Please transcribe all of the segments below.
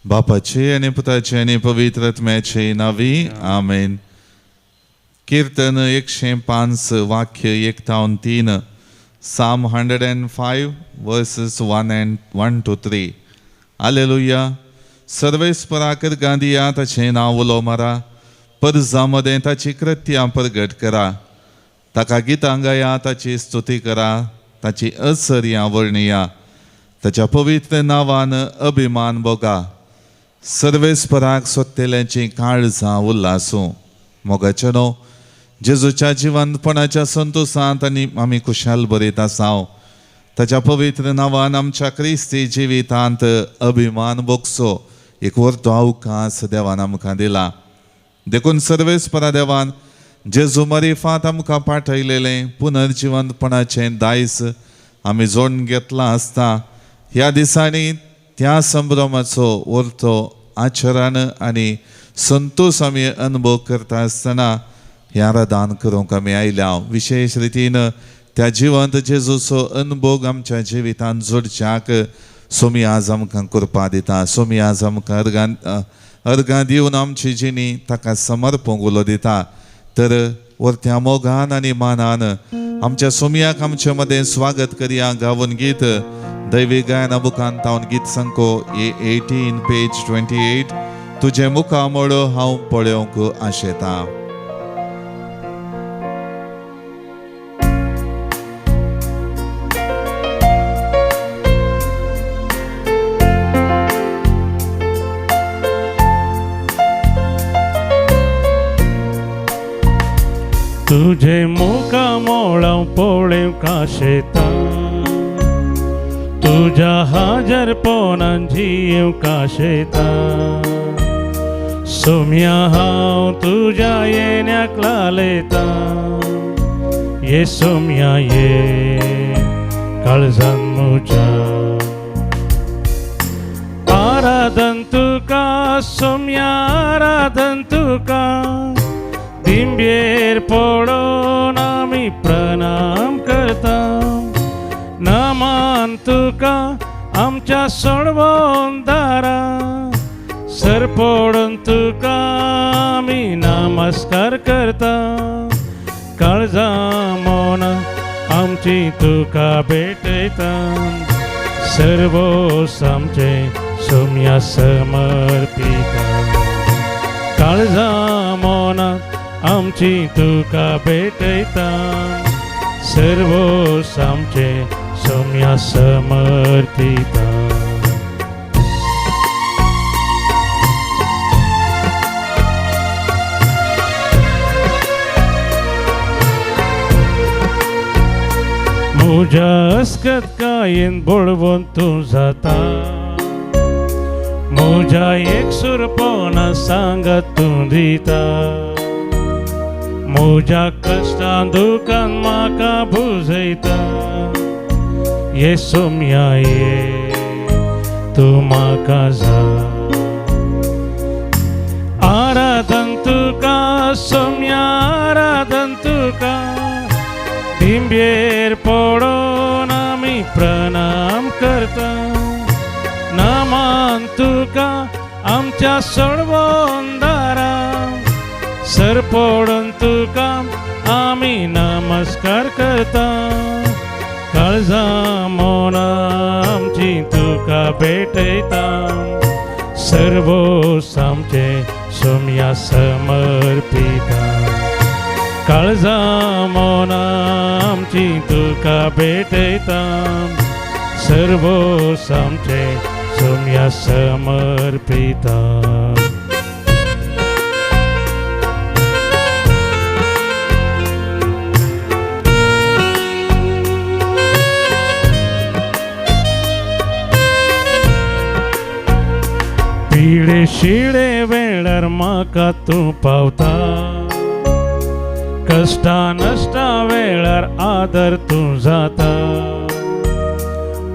बापाचे आनी पुताचे आनी पवित्र आत्म्याचे नावी आमेन. कीर्तन 105 वाक्य 1 ते 3, Psalm 105 verses 1 and 1 to 3. Alleluia. सर्वेस्पराक अर्गां दिया, ताचें नांव उलो मारा, परजा मदें ताची कृत्यां प्रगट करा. ताका गितां गाया, ताची स्तुती करा, ताची अचर्यां वर्णिया. ताच्या पवित्र नांवान अभिमान भोगा. सर्वेस्पराक सोदतल्यांची काळजां उल्हासूं. मोगाचेनो, जेजूच्या जिवंतपणाच्या संतोसांत आनी आमी खुशाल बरयत आसाव. ताच्या पवित्र नांवान आमच्या क्रिस्ती जिवितांत अभिमान भोगचो एक व्हडलो अवकाश देवान आमकां दिला. देखून सर्वेस्परा देवान जेजू मरिफात आमकां पाठयलेलें पुनर्जिवंतपणाचें दायज आमी जोडून घेतलां आसता, ह्या दिसांनी त्या संभ्रमाचो व्हडलो आचरण आनी संतोश आमी अनुभव करता आसतना ह्या आराधन करूंक आमी आयल्या. विशेश रितीन त्या जिवंत जेजूचो अनुभव आमच्या जिवितांत जोडच्याक सोमी आज आमकां कृपा दिता. सोमी आज आमकां अर्गां अर्गां दिवन आमची जिणी ताका समर्पूंक उलो दिता. तर वर्त्या मोगान आनी मानान आमच्या सोमयाक आमचे मदें स्वागत करया गावन गीत. दैवी गायना बुकान तावन गीत संको A 18, page 28, तुजें मुखामळ हांव पळोवंक आशेतां. तुझे मुखामळ पळोवंक आशेता, तुज्या हाजरपणान जियेवंक आशेता. सोम्या, हांव तुज्या येण्याक लालेता. ये सोम्या ये काळजान म्हज्या. आराधन तुका सोम्या, आराधन तुका. दिंब्येर पडोन आमी प्रणाम करता. नमान तुका आमच्या सोडवणदारा. सरपडून तुका आमी नमस्कार करता. काळजा मोना आमची तुका भेटयता. सर्वोस आमचे सोम्या समर्पिता. काळजा मोना आमची तुका भेटयता. सर्वोस आमचे सोम्या समर्पिता. म्हज्या अस्कतकायेन बळवंत तूं जाता. म्हज्या एकसुरपणा सांगात तूं दिता. म्हज्या कश्टां दुखान म्हाका भुजयता. ये सोम्या ये, तूं म्हाका जा. आराधन तुका सोम्या, आराधन तुका. दिंब्येर पडोन आमी प्रणाम करता. नमान तुका आमच्या सोडवणदारा. सरपडून तुका आमी नमस्कार करता. काळजा मोना आमची तुका भेटयता. सर्वोस आमचे सोम्या समर्पिता. काळजा मोना आमची तुका भेटयता. सर्वोस आमचे सोम्या समर्पिता. पिडे शिडे वेळार म्हाका तूं पावता. कश्टा नश्टा वेळार आदर तूं जाता.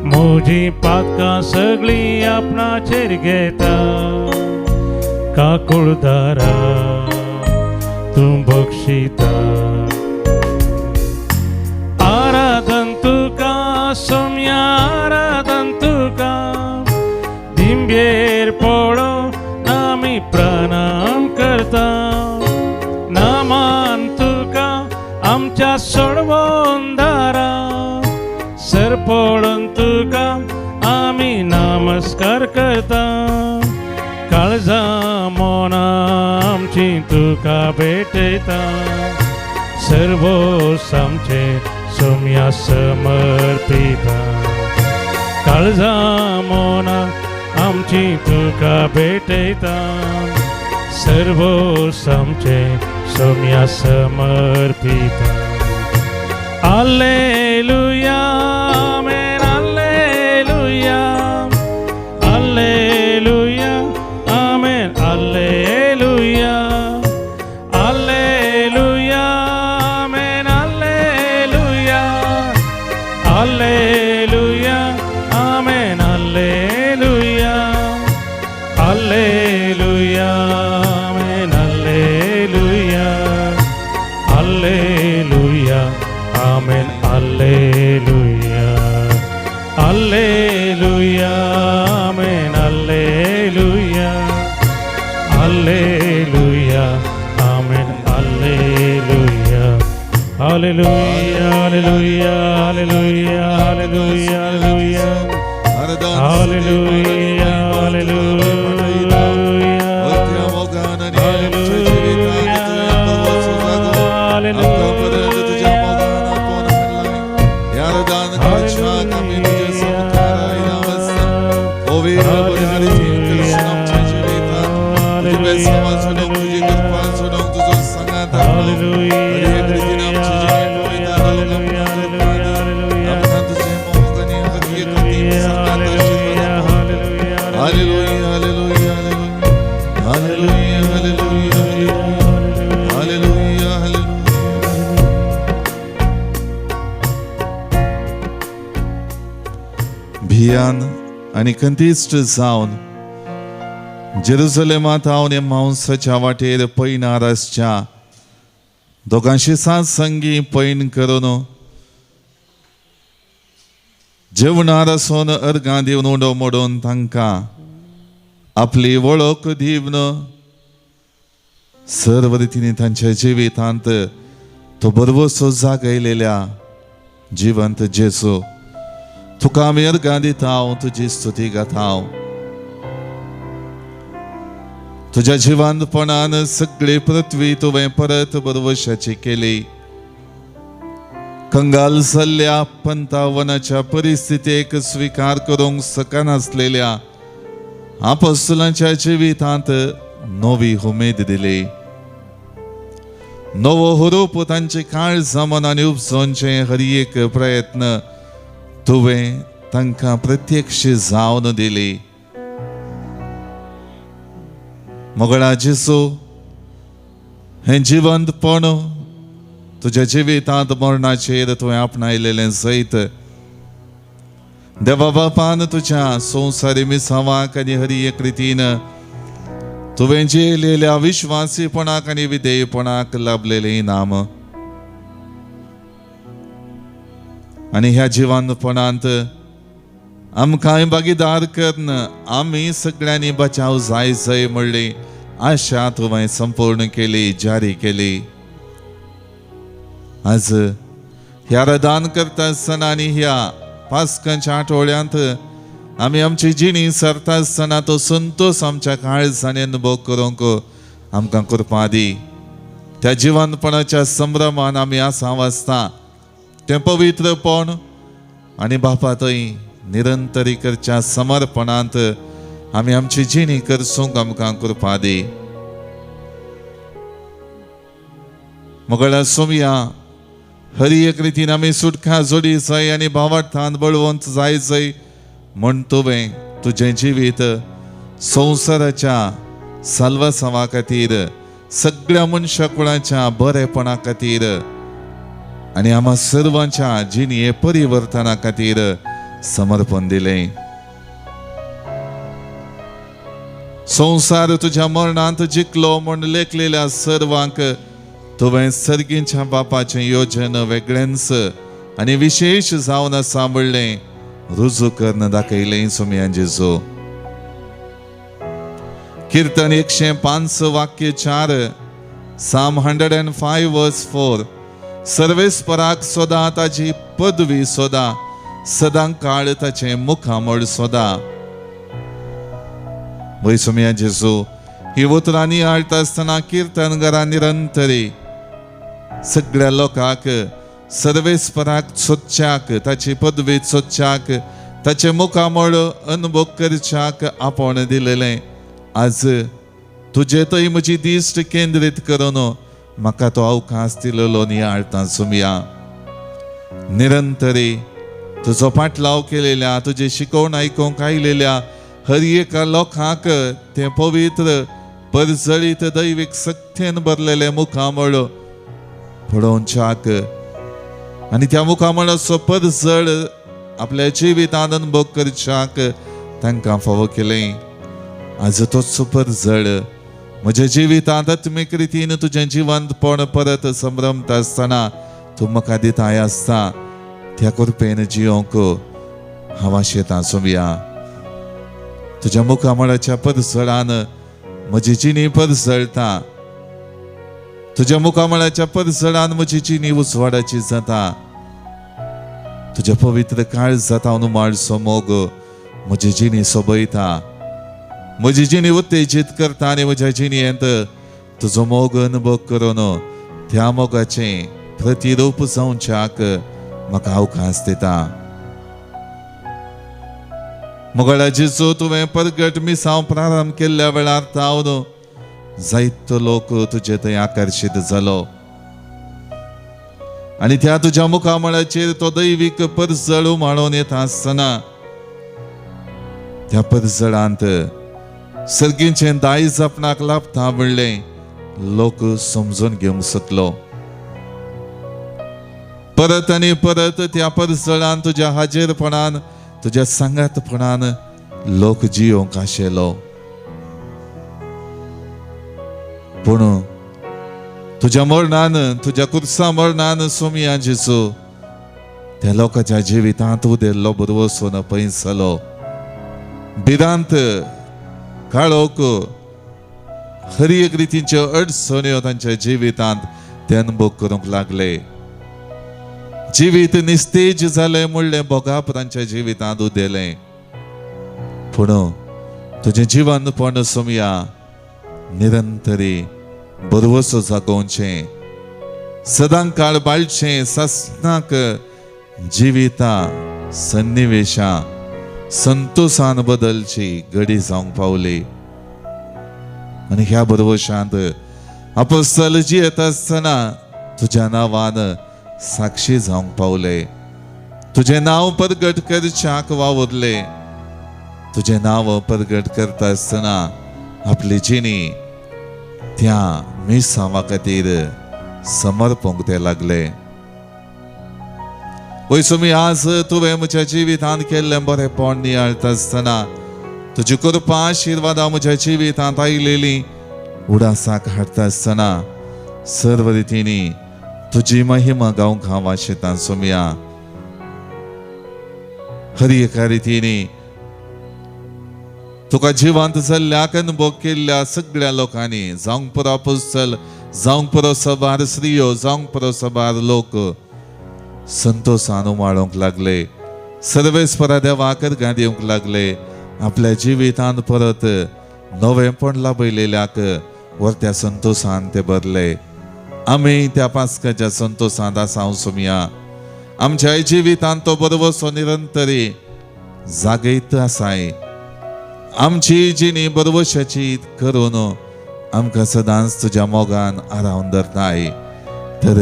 म्हजी पातकां सगळीं आपणाचेर घेता. काकुळदारा तूं बक्षिता. आराधन तुका सोम्या, आराधन तुका. दिंब्येर पडोन आमी प्रणाम करता. नमान तुका आमच्या सोडवणदारा. आमगेर पडोन आमी प्रणाम करता. नामान तुका आमच्या सोडवून दारा, सर पडून तुका आमी नमस्कार करता. काळजा मना आमची तुका भेटयता, सर्वोस आमचे सोम्या समर्पिता. काळजा मना आमची तुका भेटयता, सर्वोस आमचे Saumya समर्पिता. Alleluia, amen, alleluia, alleluia, amen, alleluia, alleluia, amen, alleluia, alleluia, amen, alleluia, alleluia, amen, alleluia, alleluia, amen, alleluia, alleluia, amen, alleluia, alleluia, amen, alleluia, alleluia, alleluia, alleluia, alleluia, alleluia, alleluia, alleluia. मोगान आमच्या तुझ्या मोगान आपोवन हाडलाय. ह्या दान करच्याक आमी तुजे सामकार आयला आसता. ओ वीर बऱ्या रितीन करशील आमच्या जिवितांत. तुजें बेसांव सोडूंक, तुजी कृपा सोडूंक, तुजो सांगात आपलो. हर एक रितीन आमची जिणें पवित्र घालूंक आमकां कृपा दी. आमकां तुजें मोग आनी हर एक रितीन सांगात आशिर्वाद आपलो. Hallelujah, hallelujah, hallelujah, hallelujah, hallelujah, hallelujah. भियान आनी कंतिश्ट जावन जेरुसलेमांत हांव मांसाच्या वाटेर पयणार आसच्या दोगांशी सात संगी पयण करून जेवणार आसून अर्गां दिवन उडो मोडून तांकां आपली वळख दिवन सर्व रितींनी तांच्या जिवितांत तो बरवसो जागयलेल्या जिवंत जेजू, तुका आमी अर्गां दिता, तुजी स्तुती गाता. तुज्या जिवंतपणान सगळी पृथ्वी तुवें परत बरवशाची केली. कंगाल जाल्ल्या पंतावनाच्या परिस्थितीक स्विकार करूंक शकनासलेल्या आपोस्तलांच्या जिवितांत नवी उमेद दिली. नवो हुरूप तांचे काळजां मनांनी उपजोवचे हर एक प्रयत्न तुवें तांकां प्रत्यक्ष जावन दिली. मोगळा जेजू, हें जिवंतपण तुज्या जिवितांत मरणाचेर तुवें आपणायलेलें जैत देवा बापान तुज्या संवसारी मिसावाक आनी हर एक रितीन तुवें जियेलेल्या विश्वासीपणाक आनी विधेयपणाक लाभलेलें इनाम. आनी ह्या जिवंतपणांत आमकांय भागीदार करून आमी सगळ्यांनी बचाव जाय जाय म्हणली आशा तुवें संपूर्ण केली, जारी केली. आज ह्या रदान करता आसतना आनी ह्या पास्कांच्या आठवड्यांत आमी आमची जिणी सरता आसतना तो संतोश आमच्या काळजांनी अनुभव करूंक आमकां कृपा दी. त्या जिवंतपणाच्या संभ्रमान आमी आसा वाचता तें पवित्रपण आनी बापा थंय निरंतरी करच्या समर्पणांत आमी आमची जिणी करसूंक आमकां कृपा दी. मगळा सोमया, हर एक रितीन आमी सुटका जोडी जाय आनी भावार्थान बळवंत जाय जाय म्हण तुवें तुजें जिवीत संवसाराच्या साल्वासांवा खातीर, सगळ्या मनशाकुळाच्या बरेपणा खातीर आनी आम्हा सर्वांच्या जिणये परिवर्तना खातीर समर्पण दिलें. संवसार तुज्या मरणांत जिखलो म्हूण लेखलेल्या सर्वांक तुवें सर्गींच्या बापाचें योजन वेगळेंच आनी विशेश जावन आसा म्हणलें रुजू करून दाखयलें सोमया जेजू. कीर्तन 105 वाक्य 4, Psalm 105 verse 4. सर्वेस्पराक सोदा, ताजी पदवी सोदा, सदां काळ ताचें मुखामळ सोदा. वय सोमया जेजू, ही उतरां नियाळटा आसतना कीर्तनकारान निरंतरी सगळ्या लोकांक सर्वेस्पराक सोदच्याक, ताची पदवी सोदच्याक, ताचें मुखामळ अनुभव करच्याक आपोवणें दिलेलें. आज तुजे थंय म्हजी दिश्ट केंद्रीत करून म्हाका तो अवकाश दिलेलो नियाळटा सोमया. निरंतरी तुजो पाटलाव केलेल्या, तुजी शिकवण आयकूंक आयलेल्या हर एका लोकांक तें पवित्र परजळीत दैवीक सक्तेन भरलेलें मुखामळ पळोवच्याक आनी त्या मुखामळाचो परजळ आपल्या जिवितांत अनुभव करच्याक तांकां फावो केलें. आज तोच परजळ म्हज्या जिवितांत आत्मीक रितीन तुजें जिवंतपण परत संभ्रमता आसतना तूं म्हाका दिताय आसता त्या कृपेन जियोंक हांव आशेतां सोमया. तुज्या मुखामळाच्या परजळान म्हजी जिणी परजळता, तुज्या मुखामळाच्या परजळान म्हजी जिणी उजवाडाची जाता. तुज्या पवित्र काळ जाता उमाळचो मोग म्हजी जिणी सोबयता, म्हजी जिणी उत्तेजीत करता आनी म्हज्या जिणेंत तुजो मोग अनुभव करून त्या मोगाचें प्रतिरूप जावच्याक म्हाका अवकाश दिता. मोगाळा जेजू, तुवें परगट मिसांव प्रारंभ केल्ल्या वेळार तावन जायतो लोक तुजे थंय आकर्शीत जालो आनी त्या तुज्या मुखामळाचेर तो दैवीक परजळ उमाळून येता आसतना त्या परजळांत सर्गीचें दायज आपणाक लाभता म्हणलें लोक समजून घेवंक शकलो. परत आनी परत त्या परजळान तुज्या हाजेरपणान, तुज्या सांगातपणान लोक जियोंक आशिल्लो. पूण तुज्या मरणान, तुज्या कुर्सा मरणान सोमया जेजू, त्या लोकांच्या जिवितांत उदेल्लो भरवसो न पैसलो. भिरांत, काळोख, हर एक रितीच्यो अडचण्यो तांच्या जिवितांत ते अनुभव करूंक लागले. जिवीत निस्तेज जालें म्हणलें भोगाप तांच्या जिवितांत उदेलें. पूण तुजें जिवनपण सोमया निरंतरी भरवसो जागोवचें, सदां काळ बाळचें ससनाक जिविता सन्निवेशां संतोशान बदलची घडी जावंक पावली. आनी ह्या भरवशांत अपोस्तल जियेत आसतना तुज्या नांवान साक्षी जावंक पावले, तुजें नांव परगट करच्याक वावुरले. तुजें नांव परगट करता आसतना आपली जिणी त्या मिसांवा खातीर समर्पूंक ते लागले. वय सोमी, आज तुवें म्हज्या जिवितांत केल्लें बरेंपण नियाळटा आसतना तुजी कृपा आशिर्वादां म्हज्या जिवितांत आयलेली उडासाक हाडटा आसतना सर्व रितींनी तुजी महिमा गावंक हांव आशेतां सोमया. हर एका रितींनी तुका जिवंत जाल्ल्याक अनुभव केल्ल्या सगळ्या लोकांनी, जावंक पुरो अपोस्तल, जावंक पुरो सबार स्त्रियो, जावंक पुरो सबार लोक संतोशान उमाळूंक लागले, सर्वेस्परा देवाक अर्गां दिवंक लागले. आपल्या जिवितांत परत नवेंपण लाभयलेल्याक वरत्या संतोशान ते भरले. आमी त्या पास्काच्या संतोशांत आसा सोमया. आमच्या जिवितांत तो बरवसो निरंतरी जागयत आसाय. आमची जिणी बरवशाची करून आमकां सदांच तुज्या मोगान आरावन धरताय. तर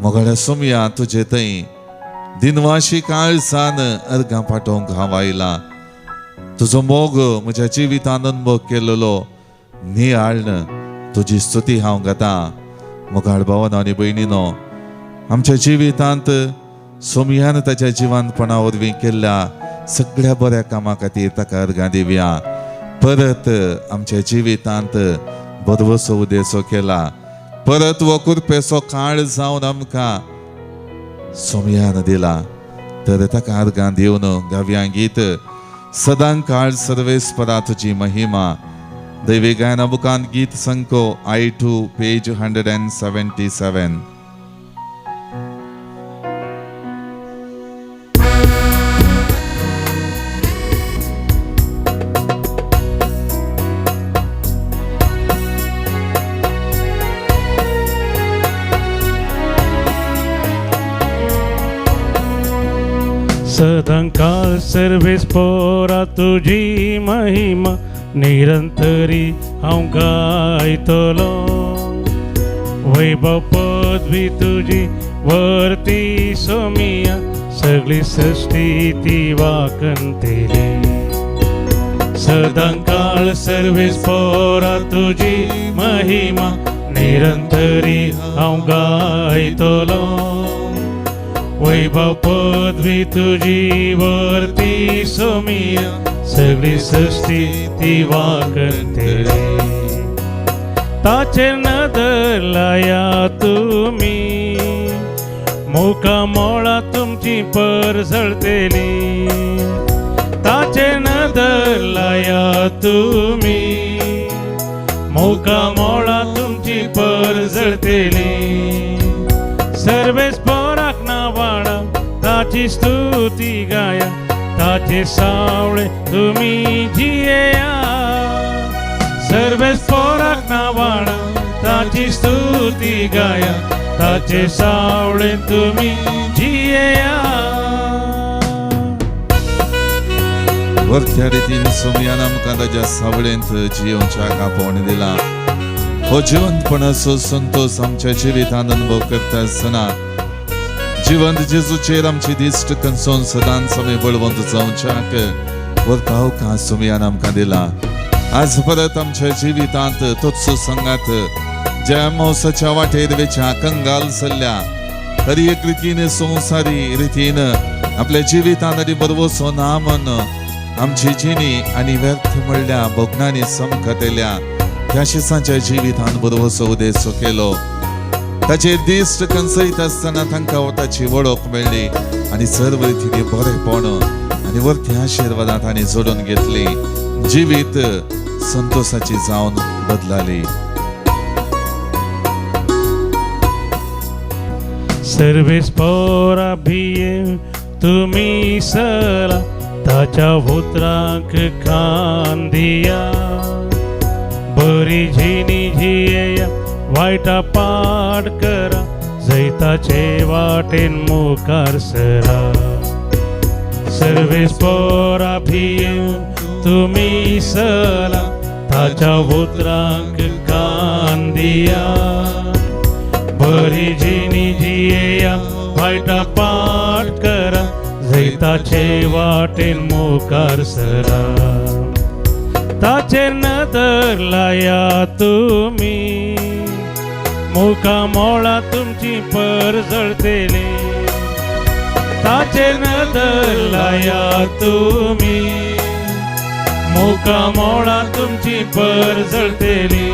मोगाळ्या सोमया, तुजे थंय दिनवाशी काळसान अर्गां पाठोवंक हांव आयलां. तुजो मोग म्हज्या जिवितान अनुभव केलेलो नियाळ्न तुजी स्तुती हांव गाता. मोगाळ भावानो आनी भयणीनो, आमच्या जिवितांत सोमयान ताच्या जिवंतपणा वरवीं केल्ल्या सगळ्या बऱ्या कामां खातीर ताका अर्गां दिवया. परत आमच्या जिवितांत भरवसो उदेसो केला, परत हो कृपेचो काळ जावन आमकां सोमयान दिला. तर ताका अर्गां दिवन गावया गीत, सदां काळ सर्वेस्परा तुजी महिमा. दैवी गायना बुकांत गीत संको I2 page 177. सदांकाळ सर्वेस पोरा तुजी महिमा निरंतरी हांव गायतलो. वैभव पदवी तुजी वरती सोमिया सगळी सृष्टी ती वाकंतेली. सदांकाळ सर्वेस पोरा तुजी महिमा निरंतरी हांव गायतलो. वैभव पदवी तुजी वरती सोमिया सगळी सृष्टी ती वाकंतेली. ताचेर नदर लाया तुमी मुखा मोळा तुमची परजळतेली. ताचेर नदर लाया तुमी मुखा मोळा तुमची परजळतेली. सर्वेस पोराक नावाडा ताची स्तुती गाया ताचे सावळे तुमी जियेया. सर्वेस पोराक नावाडा ताची स्तुती गाया ताचे सावळे तुमी जियेया. वरत्या रितीन सोमयान आमकां ताज्या सावळेंत जियोवच्या आपोवणें दिलां. हो जिवंतपणाचो संतोश आमच्या जिवितांत अनुभव करता आसतना जिवंत जेजूचेर आमची दिश्ट कन्सोन सदांच आमी बळवंत जावच्याक वरता अवकाश सोमयान आमकां दिला. आज परत आमच्या जिवितांत तोच संगात ज्या मौसाच्या वाटेर वेच्या कंगाल सल्ल्या हर एक रितीन संवसारी रितीन आपल्या जिवितांत आनी बरवसो ना मन आमची जिणी आनी व्यर्थ म्हणल्या भोगणांनी समखतेल्या त्या शिसांच्या जिवितांत बरवसो उदेसो केलो. ताचेर दिश्ट कन्सयत आसतना तांकां ताची वळख मेळ्ळी आनी सर्व रितीनी बरेपण आनी वरती आशिर्वादां तांणी जोडून घेतली. जिवीत संतोषाची जावन बदलाली. सर्वेस पोरा भिये तुमी सरा ताच्या उतरांक कान दिया. बरी झिनी जियेया वायटा पाड करा जैताचे वाटेन मुखार सरा. सर्वेस पोरा भिये तुमी सरा ताच्या उतरांक कान दिया. बरी जिनी जियेया वायटा पाठ करा जैताचे वाटेन मुखार सरा. ताचेर नदर लाया तुमी मुखा मोळा तुमची परजळतेली. ताचेर नदर लाया तुमी मुखा मोळा तुमची परजळतेली.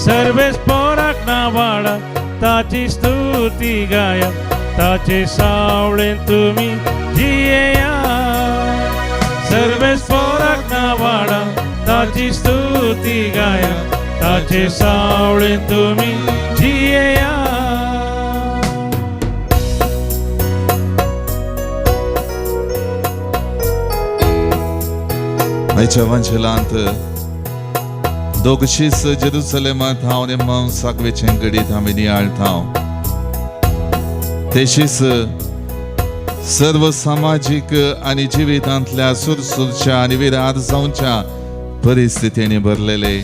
सर्वेस पोराक नावाडा ताची स्तुती गाया ताचे सावळे तुमी जियेया. सर्वेस पोराक नावाडा ताची स्तुती गाया ताचे सावळे तुमी जियेया. आयच्या वांजेलांत दोग शीस जेरुसलेमांत हांव एम्मावसाक वेचें घडीत आमी नियाळटा. ते शीस सर्व सामाजीक आनी जिवितांतल्या सुरसुरच्या आनी विरार जावच्या परिस्थितींनी भरलेले.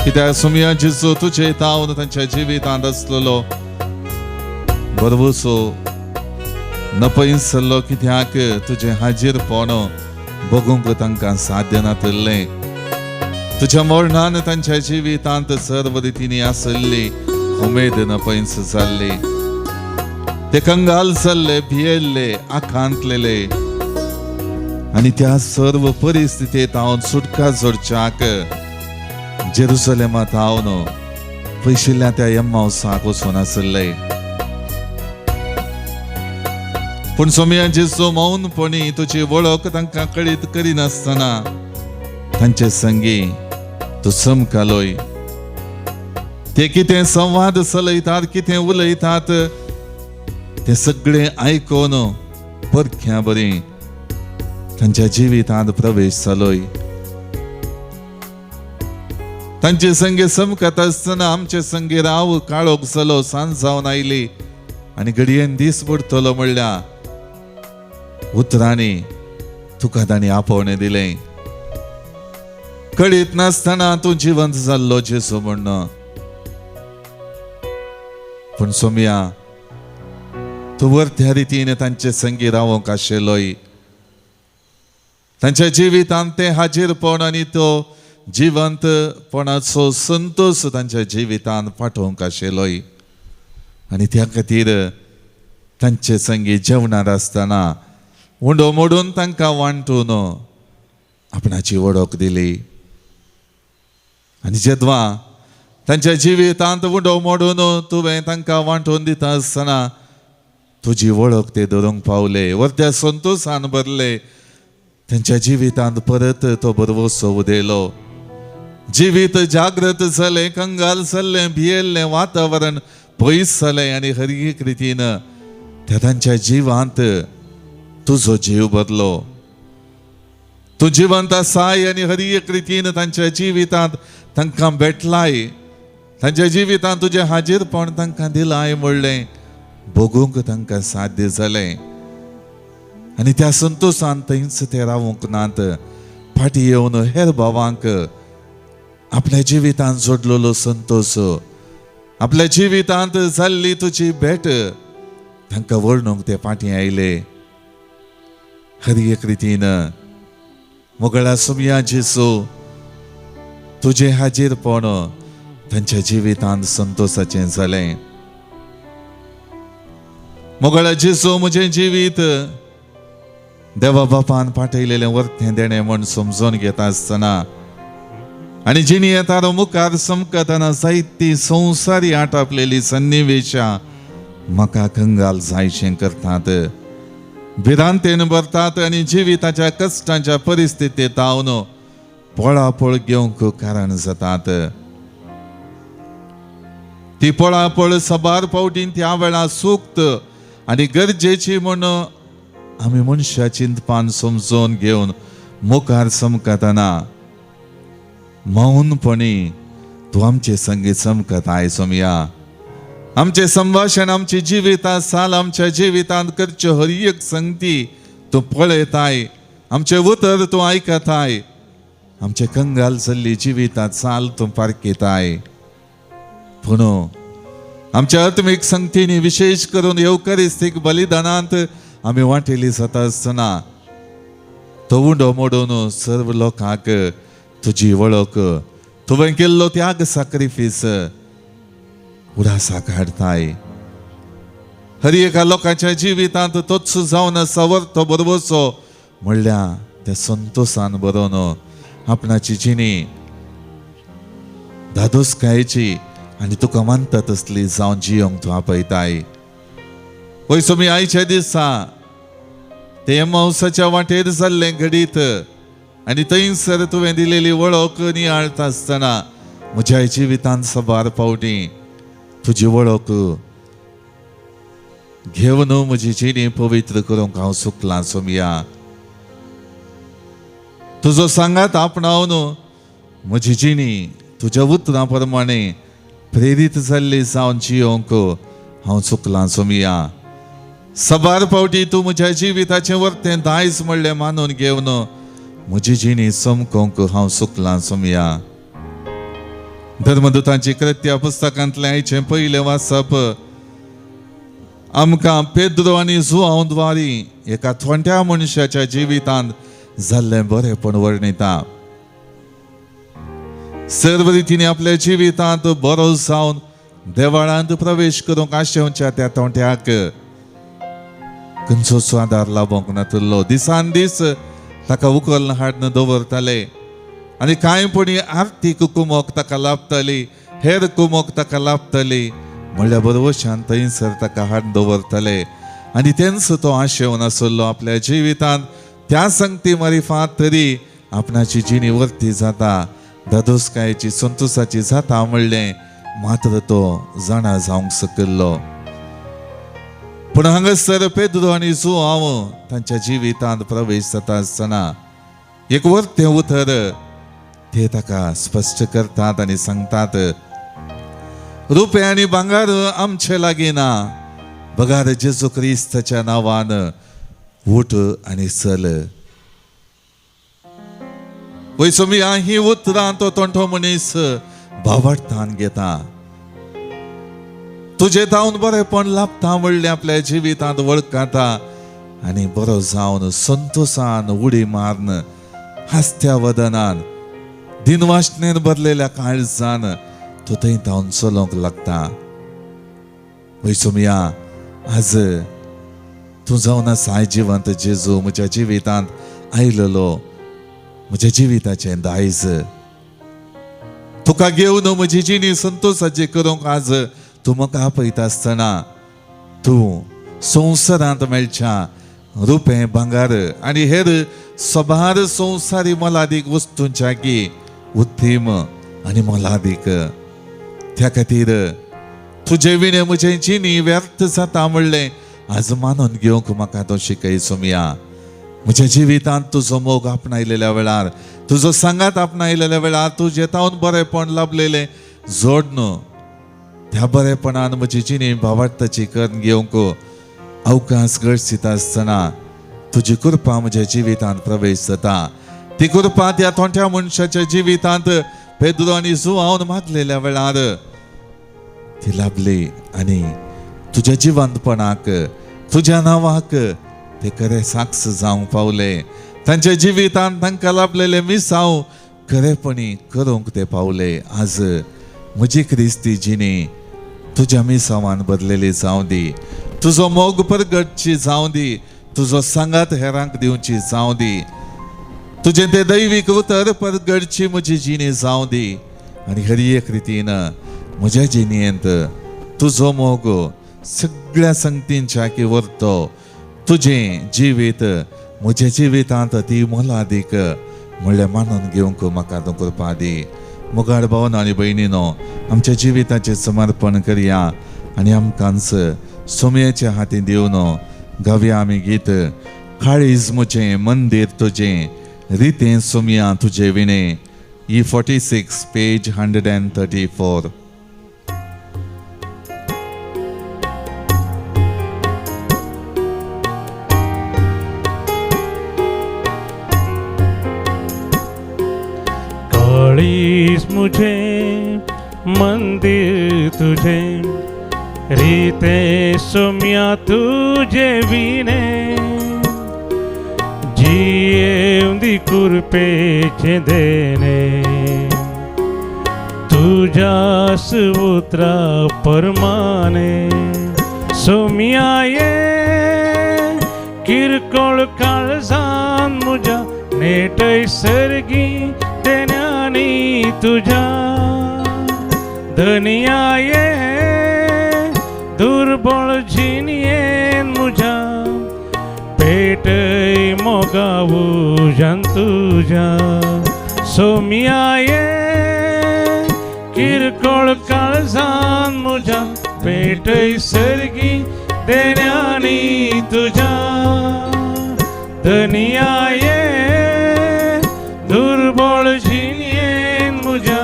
कित्याक सोमया जेजू तुजे तावन तांच्या जिवितांत आसलेलो भरवसो नपयसल्लो. कित्याक तुजें हाजीरपण बगूंक तांकां साध्य नातल्लें. तुज्या मरणान तांच्या जिवितांत सर्व रितींनी आसल्ली उमेद नपयस जाल्ली. ते कंगाल जाल्ले, भियेल्ले, आकांतलेले आनी त्या सर्व परिस्थितींत हांव सुटका जोडच्याक जेरुसलेमांत हांव पयशिल्ल्या त्या एम्मावसाक वचून आसल्ले. पूण सोमया जेजू मौनपणी तुजी वळख तांकां कळीत करिनासतना तांचे संगी तूं चमकालोय. ते कितें संवाद चलयतात, कितें उलयतात तें सगळें आयकून परख्या बरी तांच्या जिवितांत प्रवेश जालोय. तांचे संगे चमकत आसतना आमचे संगे राव काळोख जालो, सांज जावन आयली आनी घडयेन दीस बुडटलो म्हणल्या उतरांनी तुका तांणी आपोवणें दिलें. कळीत नासतना तूं जिवंत जाल्लो जेजू म्हण्ण. पूण सोमया तूं वरत्या रितीन तांचे संगी रावंक आशिल्लोय. तांच्या जिवितांत तें हाजीरपण आनी तो जिवंतपणाचो संतोश तांच्या जिवितांत पाठोवंक आशिल्लोय. आनी त्या खातीर तांचे संगी जेवणार आसतना उंडो मोडून तांकां वांटून आपणाची वळख दिली. आनी जेदवा तांच्या जिवितांत उंडो मोडून तुवें तांकां वांटून दिता आसतना तुजी वळख ते धरूंक पावले, वर्त्या संतोशान भरले. तांच्या जिवितांत परत तो बरवसो उदयलो. जिवीत जागृत जालें, कंगाल जाल्लें, भियेल्लें वातावरण पयस जालें आनी हर एक रितीन त्या तांच्या जिवांत तुजो जीव बदलो. तूं जिवंत आसाय आनी हर एक रितीन तांच्या जिवितांत तांकां भेटलाय, तांच्या जिवितांत तुजें हाजीरपण तांकां दिलाय म्हणलें भोगूंक तांकां साध्य जालें. आनी त्या संतोशान थंयच ते रावूंक नात, फाटीं येवन हेर भावांक आपल्या जिवितांत जोडलेलो संतोश, आपल्या जिवितांत जाल्ली तुजी भेट तांकां वर्णूंक ते फाटीं आयले. हर एक रितीन मोगळा सुमया जेसू तुजें हाजीरपण तांच्या जिवितांत संतोशाचें जालें. मोगळा जेसू म्हजें जिवीत देवा बापान पाठयलेलें वर्तें देणें म्हूण समजून घेता आसतना आनी जिणी येता मुखार समकतना जायती संवसारी आटापलेली सन्निवेशां म्हाका कंगाल जायशें करतात, भिरांतेन भरतात आनी जिविताच्या कश्टांच्या परिस्थितींत हांव पळापळ घेवंक कारण जातात. ती पळापळ साबार फावटीन त्या वेळार सुक्त आनी गरजेची म्हूण आमी मनशां चिंतपान समजून घेवन मुखार चमकतना मौनपणी तूं आमचे संगीत चमकताय सोमया. आमचें संभाशण, आमची जिवितां साल, आमच्या जिवितांत करच्यो हर एक संगती तूं पळयताय, आमचें उतर तूं आयकताय, आमचे कंगाल जाल्ली जिवितांत चाल तूं पारखिताय. पूण आमच्या आत्मीक संगतींनी विशेश करून येवकारिस्तीक बलिदानांत आमी वांटेली जाता आसतना तो उंडो मोडून सर्व लोकांक तुजी वळख, तुवें केल्लो त्याग साक्रिफीस उडासाक हाडताय. हर एका लोकांच्या जिवितांत तोच जावन आसा वर्तो बरोबरचो म्हणल्यार त्या संतोशान बरोवन आपणाची जिणी धादोसकायेची आनी तुका मानता तसली जावन जियोंक तूं आपयताय. पयसो मी आयच्या दिसा ते एमावसाच्या वाटेर जाल्लें घडीत आनी थंयसर तुवें दिलेली वळख नियाळता आसतना म्हज्या जिवितांत साबार फावटी तुजी वळख घेवन म्हजी जिणी पवित्र करूंक हांव चुकलां सोमया. तुजो सांगात आपणावन म्हजी जिणी तुज्या उतरां प्रमाणे प्रेरीत जाल्ली जावन जियोंक हांव चुकलां सोमया. साबार फावटी तूं म्हज्या जिविताचें वर्तें दायज म्हणलें मानून घेवन म्हजी जिणी चमकोवंक हांव चुकलां सोमया. धर्मदूतांची कृत्या पुस्तकांतलें आयचें पयलें वाचप आमकां पेद्रो आनी जुआंव द्वारी एका थोंट्या मनशाच्या जिवितांत जाल्लें बरेंपण वर्णिता. सर्व रितींनी आपल्या जिवितांत बरो जावन देवाळांत प्रवेश करूंक आशेवच्या त्या तोंट्याक खंयचोच आदार लाबोवंक नातुल्लो. दिसान दीस ताका उखल हाडून दवरताले आनी कांय पणी आर्थीक कुमोक ताका लाभताली, हेर कुमोक ताका लाभताली म्हणल्या बरोबर थंयसर ताका हाडून दवरताले आनी तेंच तो आशेवन आसलो आपल्या जिवितांत त्या संगती मारिफात तरी आपणाची जिणी वर्ती जाता, धादोसकायेची संतोसाची जाता म्हणलें मात्र तो जाणा जावंक सकल्लो. पूण हांगासर पेद्रो आनी जुआंव तांच्या जिवितांत प्रवेश जाता आसतना एक वर्तें उतर ते ताका स्पश्ट करतात आनी सांगतात, रुपें आनी भांगर आमचे लागीं ना, बगार जेजू क्रिस्ताच्या नांवान उठ आनी चल. वय सोमिया ही उतरां तो तोंठो मनीस भावार्थान घेता. तुजे धांवन बरेंपण लाभता म्हणलें आपल्या जिवितांत वळखता आनी बरो जावन संतोसान उडी मारून हास्त्या वदनान दिनवासनेन भरलेल्या काळजान तो थंय धांवन चलोवंक लागता. वय सोमिया आज तूं जावन आसा जिवंत जेजू म्हज्या जिवितांत आयलेलो, म्हज्या जिविताचें दायज तुका घेवन म्हजी जिणी संतोसाची करूंक आज तूं म्हाका आपयता आसतना तूं संवसारांत मेळच्या रुपें भांगर आनी हेर सबार संवसारी मोलादीक वस्तूंच्या की उत्तीम आनी मोलादीक. त्या खातीर तुजे विणें म्हजें जिणी व्यर्थ जाता म्हणलें आज मानून घेवंक म्हाका तो शिकय सोमया. म्हज्या जिवितांत तुजो मोग आपणायलेल्या वेळार, तुजो सांगात आपणायलेल्या वेळार, तुजें तावन बरेंपण लाभलेलें जोडन त्या बरेपणान म्हजी जिणी भावार्थाची करून घेवंक अवकाश गळसीत आसतना तुजी कृपा म्हज्या जिवितांत प्रवेश जाता. ती कृपा त्या तोंठ्या मनशाच्या जिवितांत पेद्रो आनी जुआवन मागलेल्या वेळार ती लाभली आनी तुज्या जिवंतपणाक, तुज्या नांवाक ते खरे साक्ष जावंक पावले. तांच्या जिवितांत तांकां लाभलेले मिसांव खरेपणी करूंक ते पावले. आज म्हजी क्रिस्ती जिणी तुज्या मिसांवान बदलेली जावं दी, तुजो मोग परगटची जावं दी, तुजो सांगात हेरांक दिवची जावं दी, तुजें तें दैवीक उतर परगटची म्हजी जिणी जावं दी आनी हर एक रितीन म्हज्या जिणेंत तुजो मोग सगळ्या संगतींच्या की व्हरतो. तुजें जिवीत म्हज्या जिवितांत ती मोलादीक म्हणल्यार मानून घेवंक म्हाका तूं कृपा दी. मुगाड भावन आनी भयणीनो आमच्या जिविताचें समर्पण करया आनी आमकांच सोमयेच्या हातीन दिवन गावया आमी गीत. काळीज म्हजें मंदीर तुजें रितें सोमया तुजे विणें. E 46 page 134. काळीज मुझे मंदिर तुझे रीते सोम्या तुझे विणे जियेवंदी कृपेचे देणे तुझ्या सुपुत्रा परमाने. सोम्या ये किरकोळ काळजान मुझ्या नेटय सर्गी देण्यानी तुझ्या धनिया ये दुर्बळ जिणयेन मुझ्या पेटय मोगावू जान तुझ्या. सोम्या ये किरकोळ काळजान मुझ्या पेटय सर्गी देण्यानी तुझ्या धनिया ये दुर्बळ जिणयेन मुझ्या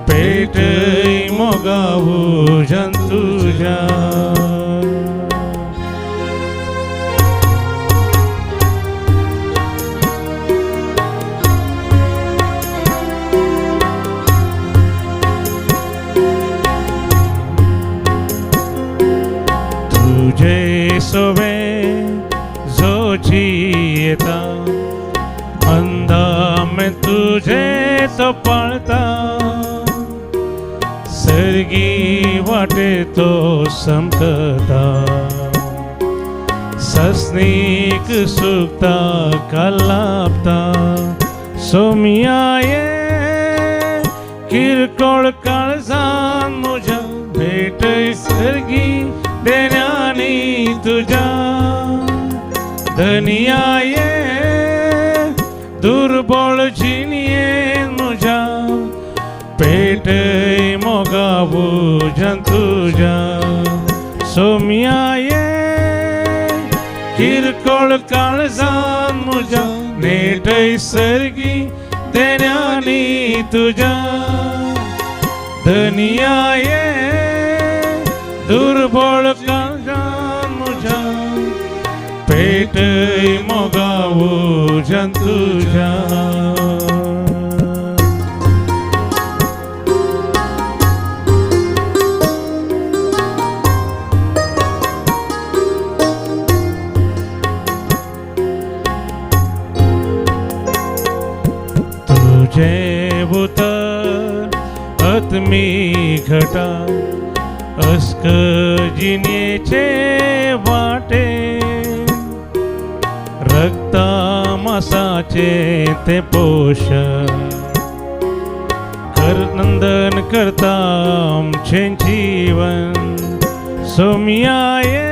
पेटय मोगावू जान तुझ्या. तुझे सोवे जो जियेता अंदा में तुझे तो पाळता सर्गी वाटे तो समकता सस्नीक सुकता कलापता. सोमिया ये किरकोळ काळजान मुझ्या भेटय सर्गी देण्यानी तुझ्या धनिया ये दुर्बळ दुर्बळ जिणयेन म्हज्या पेटय मोगा उज्यान तुज्या सोम्या ये किरकोळ काळजान म्हज्या नेटय सर्गी देण्यांनी तुज्या धनिया ये दुर्बळ काळजान म्हज्या पेटय मोगा उज्यान तुज्या. तुझे उतर आत्मी घटा अस्क जिणेचे वाटे रक्ता मासाचे ते पोषण कर नंदन करता आमचे जीवन सोम्या ये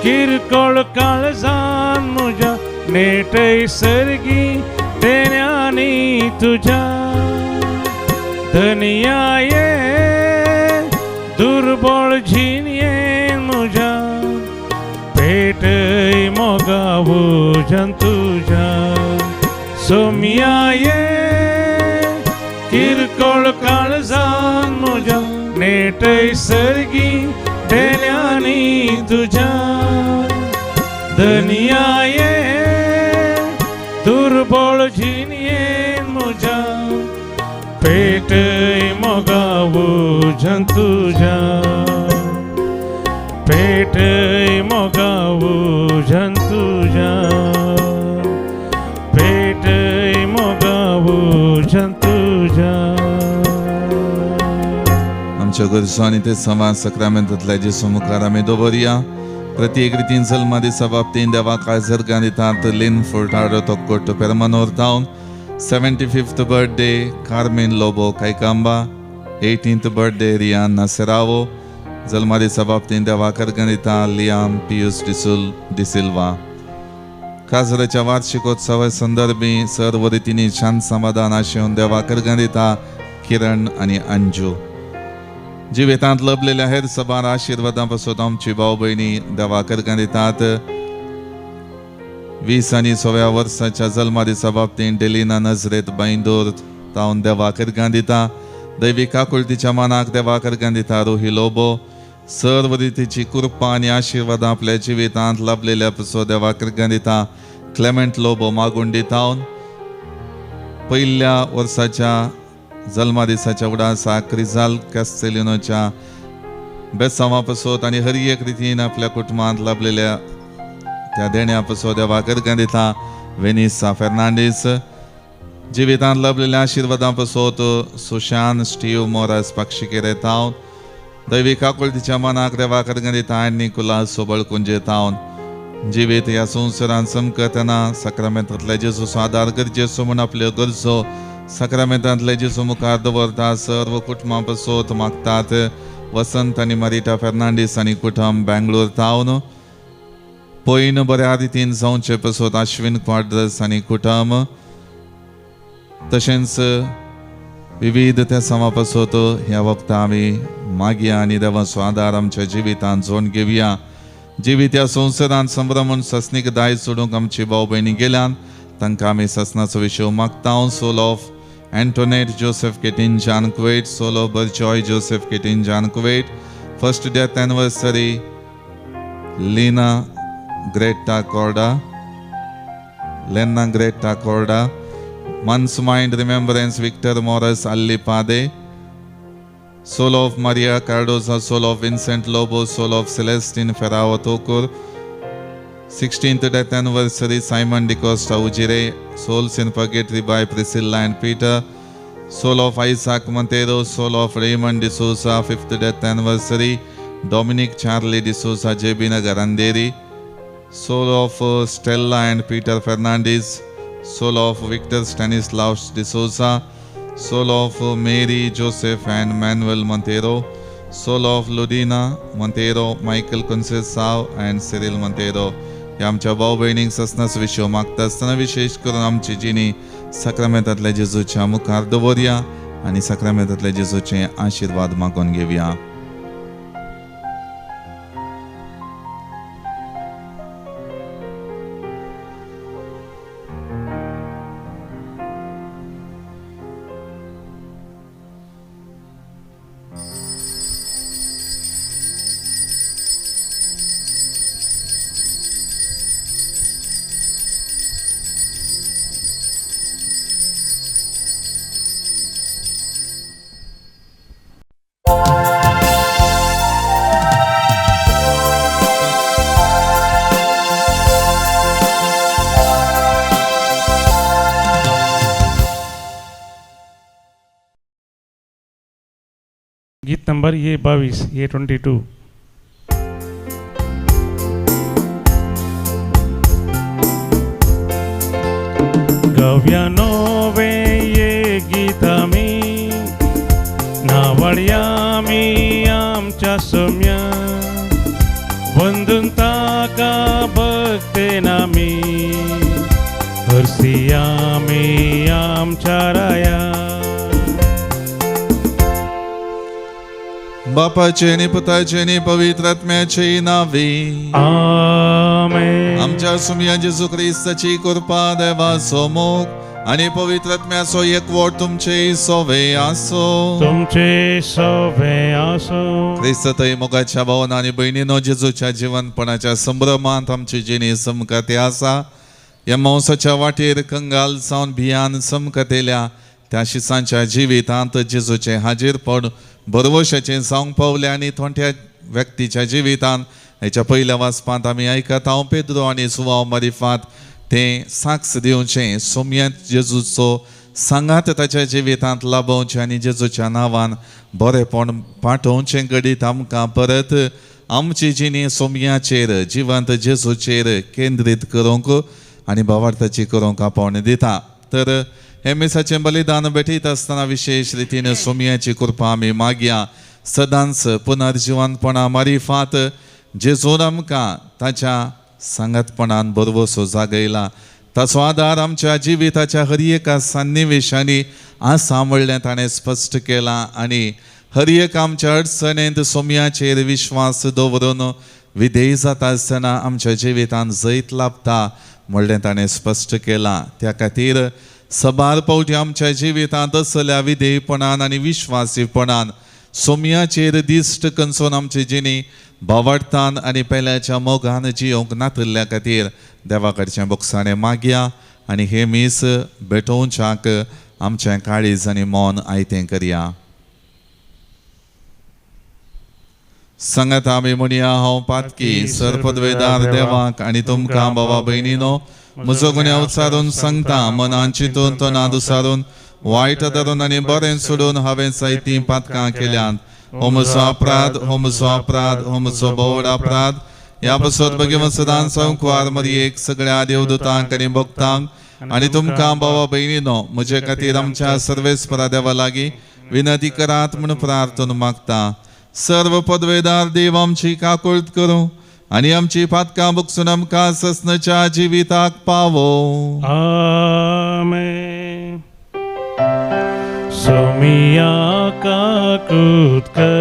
किरकोळ काळजान म्हज्या नेटय सर्गी देण्यांनी तुज्या धनिया ये दुर्बळ जिणयेन म्हज्या पेटय मोगा उज्यान तुज्या सोम्या ये किरकोळ काळजान म्हज्या नेटय सर्गी देण्यांनी तुज्या धनिया ये दुर्बळ जिणयेन म्हज्या पेटय मोगा उज्यान तुज्या पेटय मोगा उज्यान तुज्या पेटय मोगा उज्यान तुज्या. आमच्या गरजो आनी ते संवाद सक्रामेंतांतल्या जेजू मुखार आमी दवरया. प्रत्येक रितीन जल्मा दिसा बाबतीन देवा काळजर्गां दितात Lin Furtado Thokkottu Permanur town. 75th birthday Carmen Lobo Kaikamba. 18th birthday Riyan Nasserao. जल्मा दिसा बाबतीन देवा कर्गां दिता लियाम पियूस डिसिल्वा. काजराच्या वार्षिकोत्सवा संदर्भी सर्व रितींनी शांत समाधान आशेवन देवा कर्गां दिता किरण आनी अंजू. जिवितांत लभलेल्या हेर सबार आशिर्वादां पासून आमची भाव भयणी देवा कर्गां दितात. 20 आनी 16 वर्साच्या जल्मा दिसा बाबतीन डेलिना नजरेत बांयदोर तावन देवा कर्गां दिता. दैवी काकुळतीच्या मानाक देवा कर्गां दिता रोही लोबो. सर्व रितीची कृपा आनी आशिर्वादां आपल्या जिवितांत लाभलेल्या पासून देवा कर्गां दिता क्लेमेंट लोबो मागुंडी तावन. पयल्या वर्साच्या जल्मा दिसाच्या उडासाक क्रिजाल कॅस्टेलिनोच्या बेसांवा पासत आनी हर एक रितीन आपल्या कुटुंबांत लाभलेल्या त्या देण्या पासत देवा कर्गां दिता वेनिसा फेर्नांडीस. जिवितांत लाभलेल्या आशिर्वादां पासत सुशान स्टीव मोरास पाक्षिकेरे तावन. दैवी काकुळतीच्या मनाक देवा कर्गां दिता आनी निकुलास सोबळकुंजे तावन. जिवीत ह्या संवसारांत चमकतना साक्रामेंतांतल्या जेजूचो आदार गरजेचो म्हूण आपल्यो गरजो साक्रामेंतांतले जेजू मुखार दवरता. सर्व कुटुंबां पासत मागतात वसंत आनी मरिटा फेर्नांडीस आनी कुटुंब बेंगलोर तावन. पयन बऱ्या रितीन जावचे पासत आश्विन क्वाड्रस आनी कुटुंब. तशेंच विविध त्या समा पासत ह्या वखता आमी मागया आनी देवाचो आदार आमच्या जिवितांत जोड घेवया. जिवीत ह्या संवसारांत संभ्रमण ससनीक दायज सोडूंक आमची भाव भयणी गेल्यान तांकां आमी ससनाचो विशय मागता. Soul of Antoinette Joseph Ketin Jan Kuwait. Soul of Berjoy Joseph Ketin Jan Kuwait. First death anniversary Lina Greta Corda Lena Greta Corda. Month's mind remembrance Victor Morris Alli Pade. Soul of Maria Cardoza. Soul of Vincent Lobo. Soul of Celestine Ferrao Thokur. 16th death anniversary Simon D'Costa Ujire. Souls in Purgatory by Priscilla and Peter. Soul of Isaac Montero. Soul of Raymond D'Souza. 5th death anniversary Dominic Charlie D'Souza, JB Nagar Andheri. Soul of Stella and Peter Fernandes. Soul of Victor Stanislaus D'Souza. Soul of Mary Joseph and Manuel Monteiro. Soul of Ludina Monteiro, Michael Conceição and Cyril Monteiro. ह्या आमच्या भाव भयणींक ससनाचो विशय मागता आसतना विशेश करून आमची जिणी साक्रामेंतांतल्या जेजूच्या मुखार दवरया आनी साक्रामेंतांतल्या जेजूचे आशिर्वाद मागून घेवया. गीत नंबर ये 22, ये 22. गव्या नोवे ये गीत आमी नावडया आमी आमच्या सोम्या वंदून ताका भक्तेन आमी हरसी आमी आमच्या राया. बापाचे आनी पुताचे आनी पवित्र आत्म्याचे नांवी आमेन. आमच्या सुमया जेजू क्रिस्ताची कृपा देवाचो मोग आनी पवित्र आत्म्याचो एकवट तुमचे सोवे आसो. तुमचे सोवे आसो. क्रिस्तय मोगाच्या भावना आनी भयणीनो जेजूच्या जिवनपणाच्या संभ्रमांत आमची जिणी समकते आसा. ह्या मांसाच्या वाटेर कंगाल जावन भियान समकतेल्या त्या शिसांच्या जिवितांत जेजूचें हाजीरपण भरवशाचें जावंक पावलें आनी थोंट्या व्यक्तीच्या जिवितांत हेच्या पयल्या वाचपांत आमी आयकता हांव पेद्रो आनी जुवांव मारिफात तें साक्ष दिवचें सोम्यांत जेजूचो सांगात ताच्या जिवितांत लाभोवचें आनी जेजूच्या नांवान बरेपण पाठोवचें घडीत आमकां परत आमची जिणी सोम्याचेर जिवंत जेजूचेर केंद्रीत करूंक आनी भावार्थाची करूंक आपोवणें दिता. तर हे मिसाचें बलिदान भेटयता आसतना विशेश रितीन सोम्याची कृपा आमी मागया. सदांच पुनर्जिवनपणा मारिफात जेजून आमकां ताच्या सांगातपणान बरवसो जागयला. ताचो आदार आमच्या जिविताच्या हर एका सन्निवेशांनी आसा म्हणलें ताणें स्पश्ट केलां आनी हर एक आमच्या अडचणेंत सोम्याचेर विश्वास दवरून विधेय जाता आसतना आमच्या जिवितांत जैत लाभता म्हणलें ताणें स्पश्ट केलां. त्या खातीर सबार पावटी आमच्या जिवितांत असल्या विधेयपणान आनी विश्वासीपणान सोम्याचेर दिश्ट कनसून आमची जिणी भावार्थान आनी पेल्याच्या मोगान जियोंक नातिल्ल्या खातीर देवा कडचें बोगसाणें मागया आनी हे मीस भेटोवच्याक आमचें काळीज आनी मन आयतें करया. सांगात आमी म्हणया, हांव पातकी सरपदवेदार देवाक आनी तुमकां बाबा भयणीनो म्हजो गुन्यांव उचारून सांगता. मनान चिंतून तोंडांत उसारून वायट धरून आनी बरें सोडून हांवें जायतीं पातकां केल्यांत. हो म्हजो अपराध, हो म्हजो अपराध, हो म्हजो भोवड अपराध. ह्या पासत भगवंत सदांच संकवार मरयेक सगळ्या देवदूतांक आनी भक्तांक आनी तुमकां बाबा भयणीनो म्हजे खातीर आमच्या सर्वेस्परा देवा लागीं विनंती करात म्हूण प्रार्थना मागता. सर्व पदवेदार देव आमची काकुळट करूं आनी आमची पातकां बुकसून आमकां ससनाच्या जिविताक पावो. आमेन. सोमिया काकूत कर,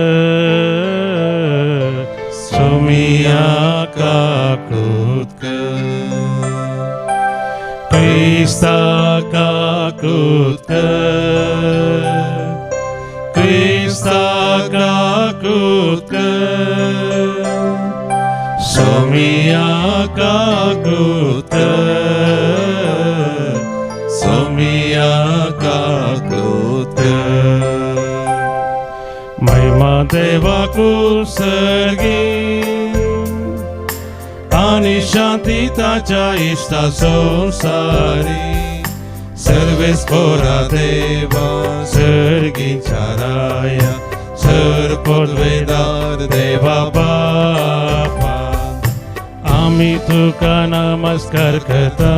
सोमिया काकूत कर, क्रिस्ता काकूत कर, क्रिस्ता काकूत कर, सोमिया काकूत कर, सोमिया काकूत कर. महिमा देवाकू सर्गी आनी शांती ताच्या इश्टा संवसारी. सर्वेस्पोरा देवा सर्गीच्या राया सर पदवेदार देवा बापा आमी तुका नमस्कार करता,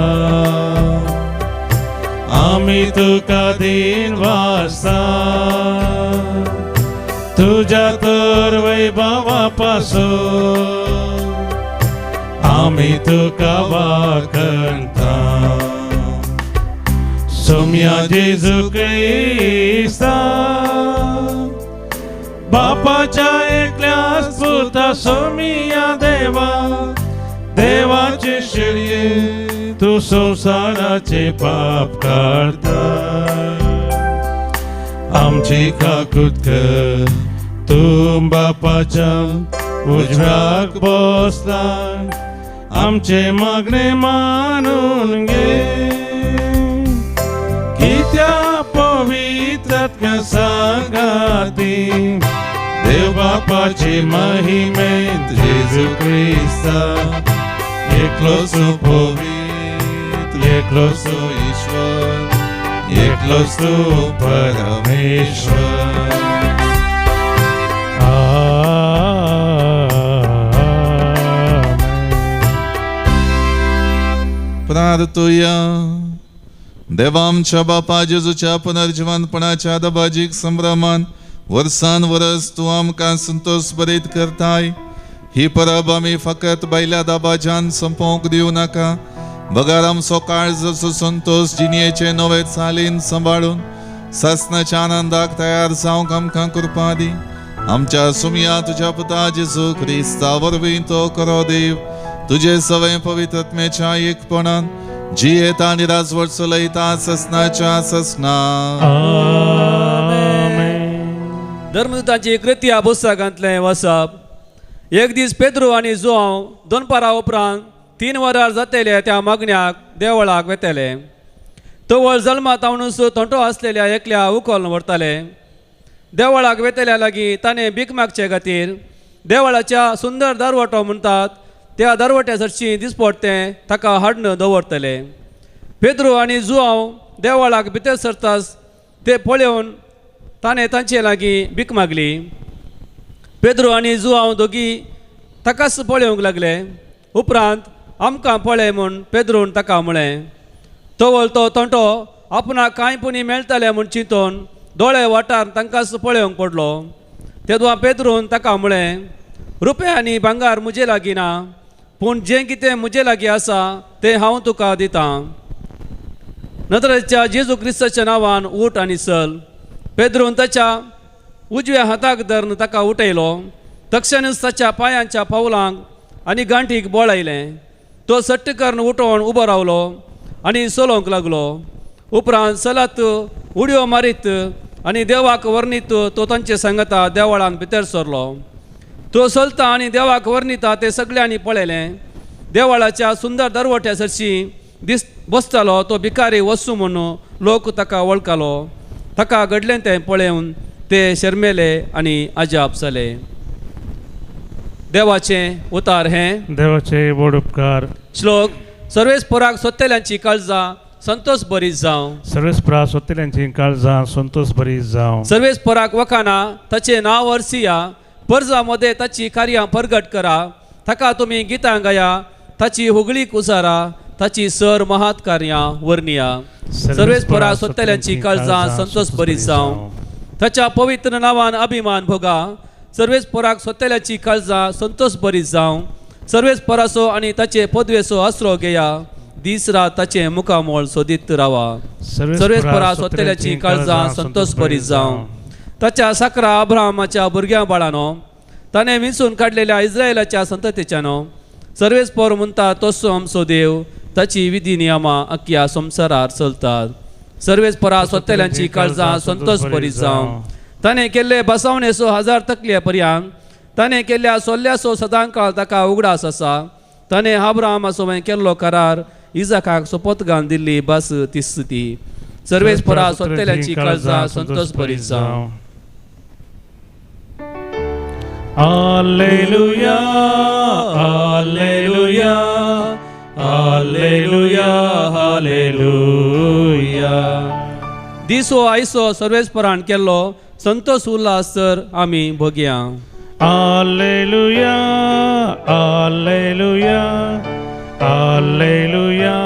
आमी तुका दिन वासता. तुज्या तर वैभवा पासून आमी तुका वाखणता. सोम्या जेजू क्रिस्ता बापाच्या एकल्याच पुता सोमिया देवा देवाचे शिळये तूं संवसाराचे पाप काडता. आमची काकूत कर तूं बापाच्या उजव्याक बसला आमचे मागणे मानून घे. कित्या पवित्रात्म्या सांगाती देव बापाची महिमेंत जेजू क्रिस्ता एकलोच पवित्र एकलोच ईश्वर एकलोच तूं परमेश्वर. आमेन. प्रार्थुया. देवा आमच्या बापा जेजूच्या पुनर्जिवंतपणाच्या दबाजीक संभ्रमान वर्सान वरस तूं आमकां संतोष भरीत करताय. ही परब आमी फकत बायल्या दबाज्यान संपोवंक दिवं नाका, बगर आमचो काळजाचो संतोष जिणयेचे नवे चालीन सांबाळून सासनाच्या आनंदाक तयार जावंक आमकां कृपा दी. आमच्या सुमया तुज्या पुता जेजू क्रिस्ता वरवीं तो करो देव तुजे सवय पवित्रत्मेच्या एकपणान जियेता आनी राजवट चलयता ससनाच्या ससना. आमेन. धर्मदूतांची कृती ह्या पुस्तकांतलें वसप. एक दीस पेद्रू आनी जुआंव दनपारा उपरांत 3 वरां जातेले त्या मागण्याक देवळाक वेतले. तवळ जल्मा तावनूच थोंटो आसलेल्या एकल्या उखल व्हरताले. देवळाक वेतल्या लागीं ताणें भीक मागचे खातीर देवळाच्या सुंदर दरवटो म्हणटात त्या दरवट्या सरशी दिसपट तें ताका हाडून दवरतले. पेद्रू आनी जुआंव देवळाक भितर सरतास ते पळोवन ताणें तांचे लागीं भीक मागली. पेद्रू आनी जुआंव दोगी ताकाच पळोवंक लागले. उपरांत आमकां पळय म्हूण पेद्रून ताका म्हळें. तवळ तो तोंटो आपणाक कांय पुणी मेळटलें म्हूण चिंतून दोळे वाठार तांकांच पळोवंक पडलो. तेदवा पेद्रून ताका म्हळें, रुपया आनी भांगार म्हजे लागीं ना, पूण जें कितें म्हजे लागीं आसा तें हांव तुका दितां. नजरेच्या जेजू क्रिस्ताच्या नांवान उठ आनी चल. पेद्रून ताच्या उजव्या हाताक धरून ताका उठयलो. तक्षणच ताच्या पांयांच्या पावलांक आनी गांठीक बळ आयलें. तो सट्ट करून उठोवन उबो रावलो आनी चलोवंक लागलो. उपरांत चलत उडयो मारीत आनी देवाक वर्णीत तो तांचे सांगता देवळान भितर सरलो. तो चलता आनी देवाक वर्णिता ते सगळ्यांनी पळयलें. देवळाच्या सुंदर दरवट्या सरशी दीस बसतालो तो भिकारी वसू म्हणून लोक ताका वळखलो. ताका घडलें तें पळोवन ते शर्मेले आनी अजाप जाले. देवाचें उतार हें देवाचे व्हड उपकार. श्लोक. सर्वेस्पराक सोत्तेल्यांची काळजां संतोष बरी जावं. सर्वेस्परा सोत्तेल्यांची काळजां संतोष बरी जावं. सर्वेस्पराक वखाना ताचें नांव वर्सिया. परजा मदें ताची कार्यां परगट करा. ताका तुमी गितां गाया. ताची हुगळीक उसारा. ताची सर महात कार्यां वर्णिया. सर्वेस्परा सोत्तेल्यांची काळजां संतोष बरी जावं. ताच्या पवित्र नांवान अभिमान भोगा. सर्वेस्पराक सोत्तेल्याची काळजां संतोष बरी जावं. सर्वेस्पराचो आनी ताचे पदवेचो आसरो घेया. दीस रात ताचें मुखामळ सोदीत रावा. सर्वेस्परा सोत्तेल्याची काळजां संतोष बरी जावं. ताच्या साकरा अब्राहमाच्या भुरग्यां बाळानो ताणें विंचून काडलेल्या इस्रायलाच्या संततीच्यानो. सर्वेस्पर म्हणटा तसो आमचो देव. ताची विधी नियमां अख्ख्या संवसारार चलतात. सर्वेस्परा सोत्तेल्यांची काळजां संतोष बरी जावं. ताणें केल्ले बसावणेचो 1000 तकले पर्यंत ताणें केल्ल्या सोल्ल्याचो सदांकाळ ताका उगडास आसा. ताणें अब्राहमाचो केल्लो करार इजाकाक सोपत घालून दिल्ली बस तीच ती. सर्वेस्परा सोत्तेल्यांची काळजां संतोष बरी जावं. Alleluia, alleluia, alleluia, alleluia. दीस हो आयसो सर्वेस्परान केल्लो संतोष उल्हास तर आमी भोगया. Alleluia, alleluia, alleluia,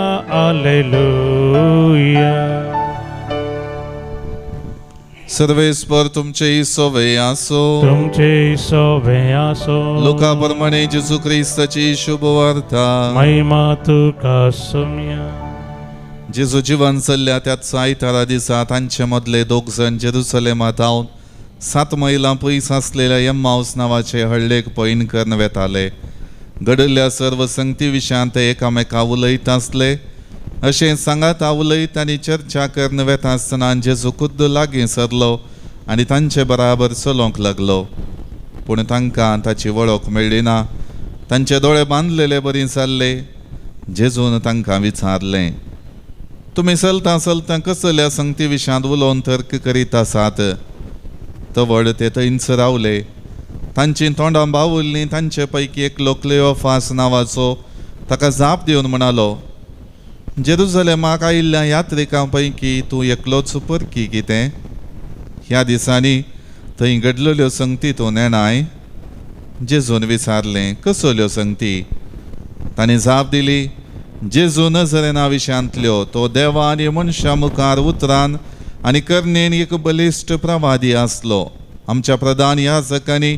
alleluia. सर्वेस्पर तुमचे सोवे आसो. तुमचे सोवे आसो. लुका प्रमाणे जेजू क्रिस्ताची शुभवार्ता. महिमा तुका सुम्या. जेजू जिवन चल्ल्या त्याच आयतारा दिसा तांचे मदले दोग जण जेरुसलेमांत हांव 7 मैलां पयस आसलेल्या एम्माउस नांवाचे हळ्ळेक पयण करून वेताले. घडिल्ल्या सर्व संगती विशयांत ते एकामेका उलयत आसले. अशें सांगात उलयत आनी चर्चा करून वेता आसतना जेजू खुद्द लागीं सरलो आनी तांचे बराबर चलोवंक लागलो. पूण तांकां ताची वळख मेळ्ळी ना. तांचे दोळे बांदलेले बरी जाल्ले. जेजून तांकां विचारलें, तुमी चलता चलता कसल्या संगती विशयांत उलोवन तर्क करीत आसात? तवळ ते थंयच रावले. तांचीं तोंडां बावुल्लीं. तांचे पैकी एकलो क्लेओफास नांवाचो ताका जाप दिवन म्हणालो, जेरुजलेमाक आयिल्ल्या यात्रिकां पैकी तूं एकलोच परकी कितें? ह्या दिसांनी थंय घडलेल्यो संगती तूं नेणाय? जेजून विचारलें, कसल्यो संगती? तांणी जाप दिली, जेजू नजरेना विशयांतल्यो. तो देवा आनी मनशां मुखार उतरान आनी करणेन एक बलिश्ट प्रवादी आसलो. आमच्या प्रधान याजकांनी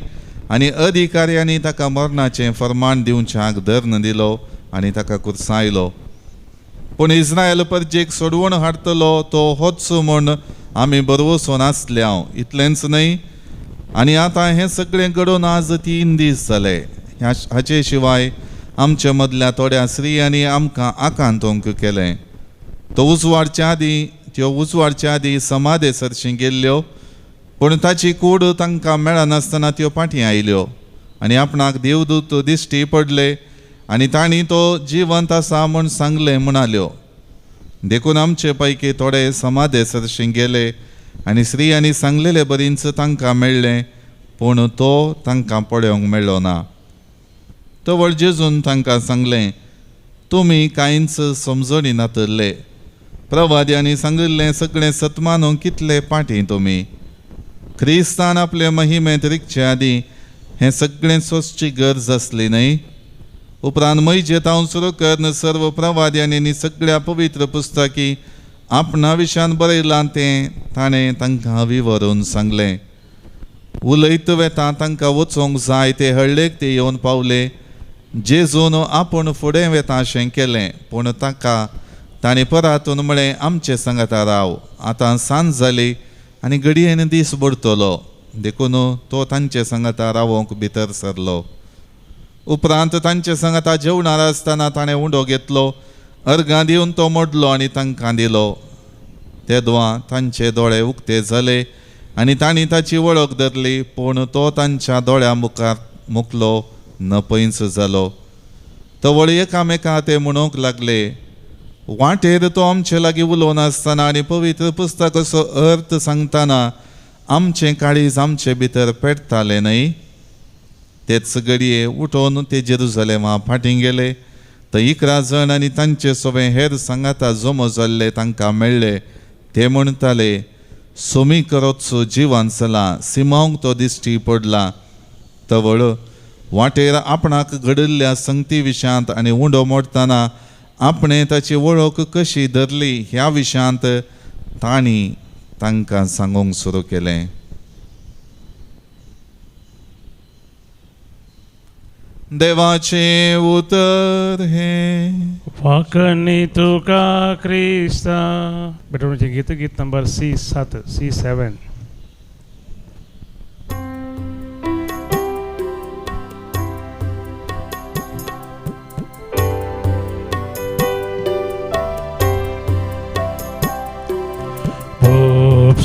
आनी अधिकाऱ्यांनी ताका मरणाचें फर्मान दिवच्याक धर्ण दिलो आनी ताका कुर्सायलो. पूण इस्रायल परजेक सोडवण हाडटलो तो होच म्हूण आमी बरवसून आसले हांव. इतलेंच न्हय, आनी आतां हें सगळें घडोवन आज 3 दीस जाले. हाचे शिवाय आमच्या मदल्या थोड्या स्त्रियांनी आमकां आकांतोंक केलें. तो उजवाडच्या आदीं त्यो उजवाडच्या आदीं समाधे सरशीं गेल्ल्यो, पूण ताची कूड तांकां मेळनासतना त्यो फाटीं आयल्यो आनी आपणाक देवदूत दिश्टी पडले आनी तांणी तो जिवंत आसा म्हूण सांगलें म्हणाल्यो. देखून आमचे पैकी थोडे समाधे सरशीं गेले आनी स्त्रियांनी सांगलेले बरींच तांकां मेळ्ळें, पूण तो तांकां पळोवंक मेळ्ळो ना. तवळ जेजून तांकां सांगलें, तुमी कांयच समजणी नातल्ले. प्रवाद्यांनी सांगिल्लें सगळें सतमानूंक कितले पाटी तुमी. क्रिस्तान आपले महिमेंत रिगचे आदीं हें सगळें सोंसची गरज आसली न्हय? उपरांत मैजेत हांव सुरू करून सर्व प्रवाद्यांनी आनी सगळ्या पवित्र पुस्तकी आपणा विशयान बरयलां तें ताणें तांकां विवरून सांगलें. उलयत वेता तांकां वचूंक जाय ते हळ्ळेक ते येवन पावले. जेजून आपूण फुडें वेता अशें केलें, पूण ताका ताणें परातून म्हळें, आमचे सांगाता राव, आतां सांज जाली आनी घडयेन दीस बुडटलो. देखून तो तांचे सांगाता रावोंक भितर सरलो. उपरांत तांचे सांगाता जेवणार आसतना ताणें उंडो घेतलो, अर्गां दिवन तो मोडलो आनी तांकां दिलो. तेदवा तांचे दोळे उक्ते जाले आनी तांणी ताची वळख धरली, पूण तो तांच्या दोळ्या मुखार मुकलो नपयंच जालो. तवळ एकामेका ते म्हणूंक लागले, वाटेर तो आमचे लागीं उलोवन आसतना आनी पवित्र पुस्तकाचो अर्थ सांगतना आमचें काळीज आमचे भितर पेटतालें न्हय? तेच घडये उठोवन ते जेरुजलेमा फाटीं गेले. थंय 11 जण आनी तांचे सोबे हेर सांगाता जमो जाल्ले तांकां मेळ्ळे. ते म्हणटाले, सोमी करोच जिवान चला, सिमावंक तो दिश्टी पडला. तवळ वाटेर आपणाक घडिल्ल्या संगती विशयांत आनी उंडो मोडटना आपणें ताची वळख कशी धरली ह्या विशयांत तांणी तांकां सांगूंक सुरू केलें. देवाचें उतर हें. वाकणी तुका क्रिस्ता. बेटोणचें गीत, गीत नंबर C7 C7.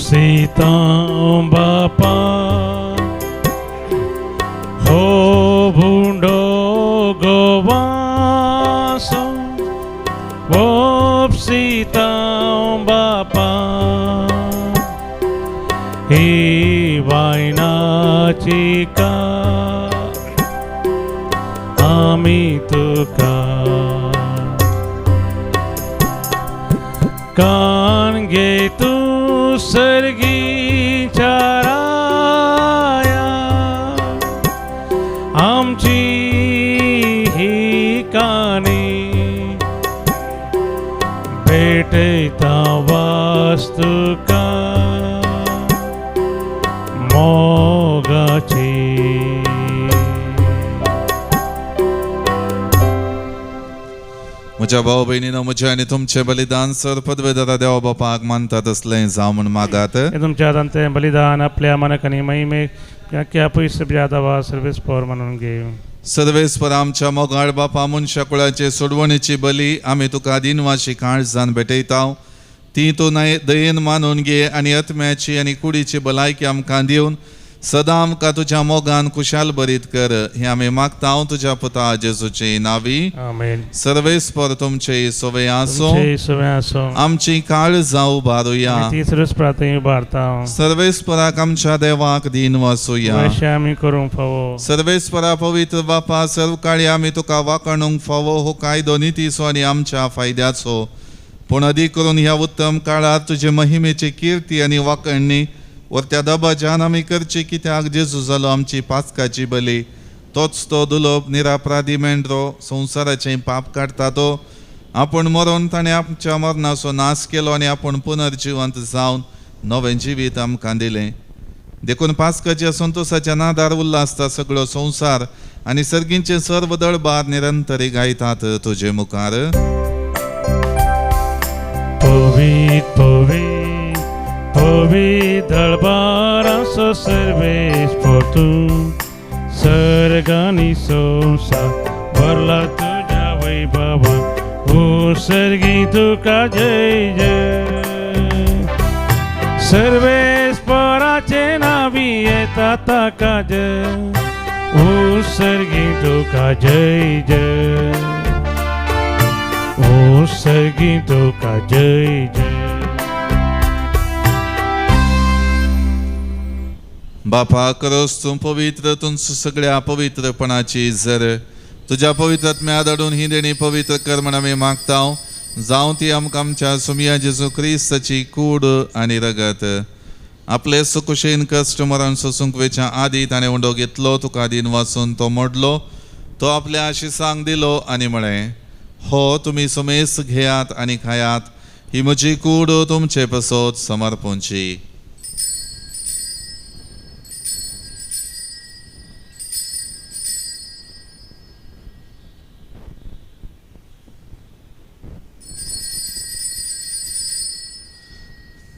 Sita बापा हो भुंडो गोवासो, सीता बापा ही वायनाची का आमी तुका कान घे तूं सर्गीच्या राया, आमची ही काणी भेटयता वास्तुका. मोगाची. म्हज्या भाव भयणीनो, म्हजें आनी तुमचें बलिदान सर पदवेदारा देवा बापाक मानता तसलें जावं म्हूण मागात. हे तुमच्या हातान तें बलिदान आपल्या मानक आनी महिमेक व्याख्या पयस जादवा सर्वेस पोर म्हणून घे. सर्वेस्पर आमच्या मोगाळ बापा, मनशा कुळाचे सोडवणीची बली आमी तुका दिनवाशी काळजान भेटयता, ती तूं दयेन मानून घे आनी आत्म्याची आनी कुडीची भलायकी आमकां दिवन सदां आमकां तुज्या मोगान खुशाल बरीत कर, हें आमी मागता तुज्या पुता जेजूचे नावी. आमेन. सर्वेस्पर तुमचे सवय आसूं. तुमचे सवय आसूं. आमची काळजां उबारुया. आमी तिसरोच प्रार्थना उबारता. सर्वेस्पराक आमच्या देवाक दीन वासूया. अशें आमी करूंक फावो. सर्वेस्परा पवित्र बापा, सर्व काळी आमी तुका वाकाणूंक फावो हो कायदो नितीचो आनी आमच्या फायद्याचो, पूण अदीक करून ह्या उत्तम काळार तुजे महिमेची किर्ती आनी वाकणणी वरत्या दबाज्यान आमी करची, कित्याक जेजू जालो आमची पास्काची बली, तोच तो दुलोब निरापराधी मेंढरो संवसाराचें पाप काडटा तो आपूण मरोन ताणें आमच्या मरणाचो नाश केलो आनी आपूण पुनर्जिवंत जावन नवें जिवीत आमकां दिलें. देखून पास्काच्या संतोसाच्या नादार उल्लासता सगळो संवसार आनी सर्गींचे सर्व दळबार निरंतरी गायतात तुजे मुखार. पवित पवित पवित दळबाराचो सर्वेस तूं, सर्गानी संवसार भरला तुज्या वैभवान, ओ सर्गी तुका जय जय. सर्वेस्पराचे नावी येता ताका जय, ओ सर्गी तुका जय जय, ओ सर्गी तुका जय जय. बापा, करोस तूं पवित्र तुमचो सगळ्या पवित्रपणाची जर तुज्या पवित्र आत्म्या धाडून ही देणी पवित्र कर म्हण आमी मागता, जावं ती आमकां आमच्या सुमिया जेजू क्रिस्ताची कूड आनी रगत. आपले सुकुशेन कश्ट मरण सोसूंक वेच्या आदी ताणें उंडो घेतलो, तुका दीन वाचून तो मोडलो, तो आपल्या आशिसांक दिलो आनी म्हळें, हो तुमी सुमेस घेयात आनी खायात, ही म्हजी कूड तुमचे पसत समर्पूंची.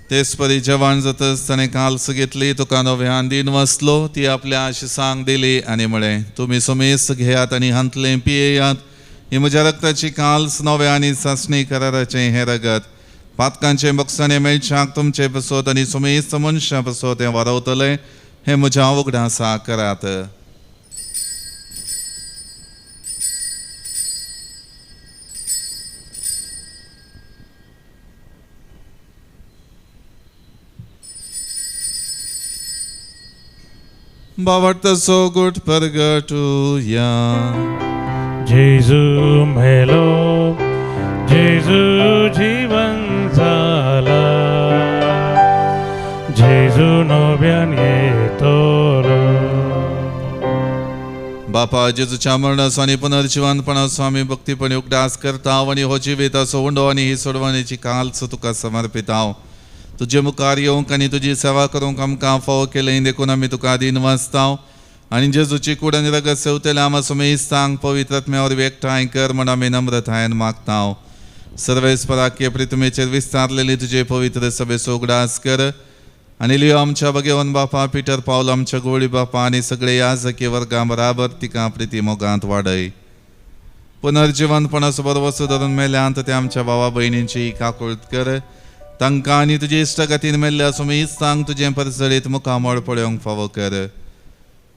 तेच परी जेवण जातच ताणें काल्स घेतली, तुका नव्यान दीन वाचलो, ती आपल्या आशिसांक दिली आनी म्हळें, तुमी सुमेस घेयात आनी हांतलें पियेयात, ही म्हज्या रक्ताची काल्स नव्या आनी सासणी कराराचें हें रगत, पातकांचें बक्षाणें मेळच्याक तुमचे पसत आनी सुमेस्त मनशां पसत हें वारवतलें, हें म्हज्या उगडासा करात. बावडतो गुट परगटुया. जेजू मेलो, जेजू जीवन झाला, जेजू नव्यान येतलो. बापा, जेजूच्या मरणाचो आनी पुनर्जिवंतपणाचो आमी भक्तीपणी उगडास करता आनी हो जिविताचो उंडो आनी ही सोडवणेची काल्स तुका समर्पिता. तुजे मुखार येवंक आनी तुजी सेवा करूंक आमकां फावो केलें, देखून आमी तुका दीन वाचता आनी जेजूची कूड आनी रगत सेवतल्या आमा सुमेस्तांक पवित्र आत्म्या वरवीं एकठांय कर म्हण आमी नम्रतायेन मागता. सर्वेस्पराक प्रितमेचेर विस्तारलेली तुजे पवित्र सभेचो उगडास कर आनी लियो आमच्या भगेवन बापा पिटर पावल आमच्या गोळी बापा आनी सगळे याजकी वर्गां बराबर तिका प्रिती मोगांत वाडय. पुनर्जिवंतपणाचो बरवसो धरून मेल्यांत ते आमच्या भावा भयणींची काकूळत कर, तांकां आनी तुजे इश्टागतीन मेल्ल्या सुमेस्तांक तुजें परजळीत मुखामळ पळोवंक फावो कर.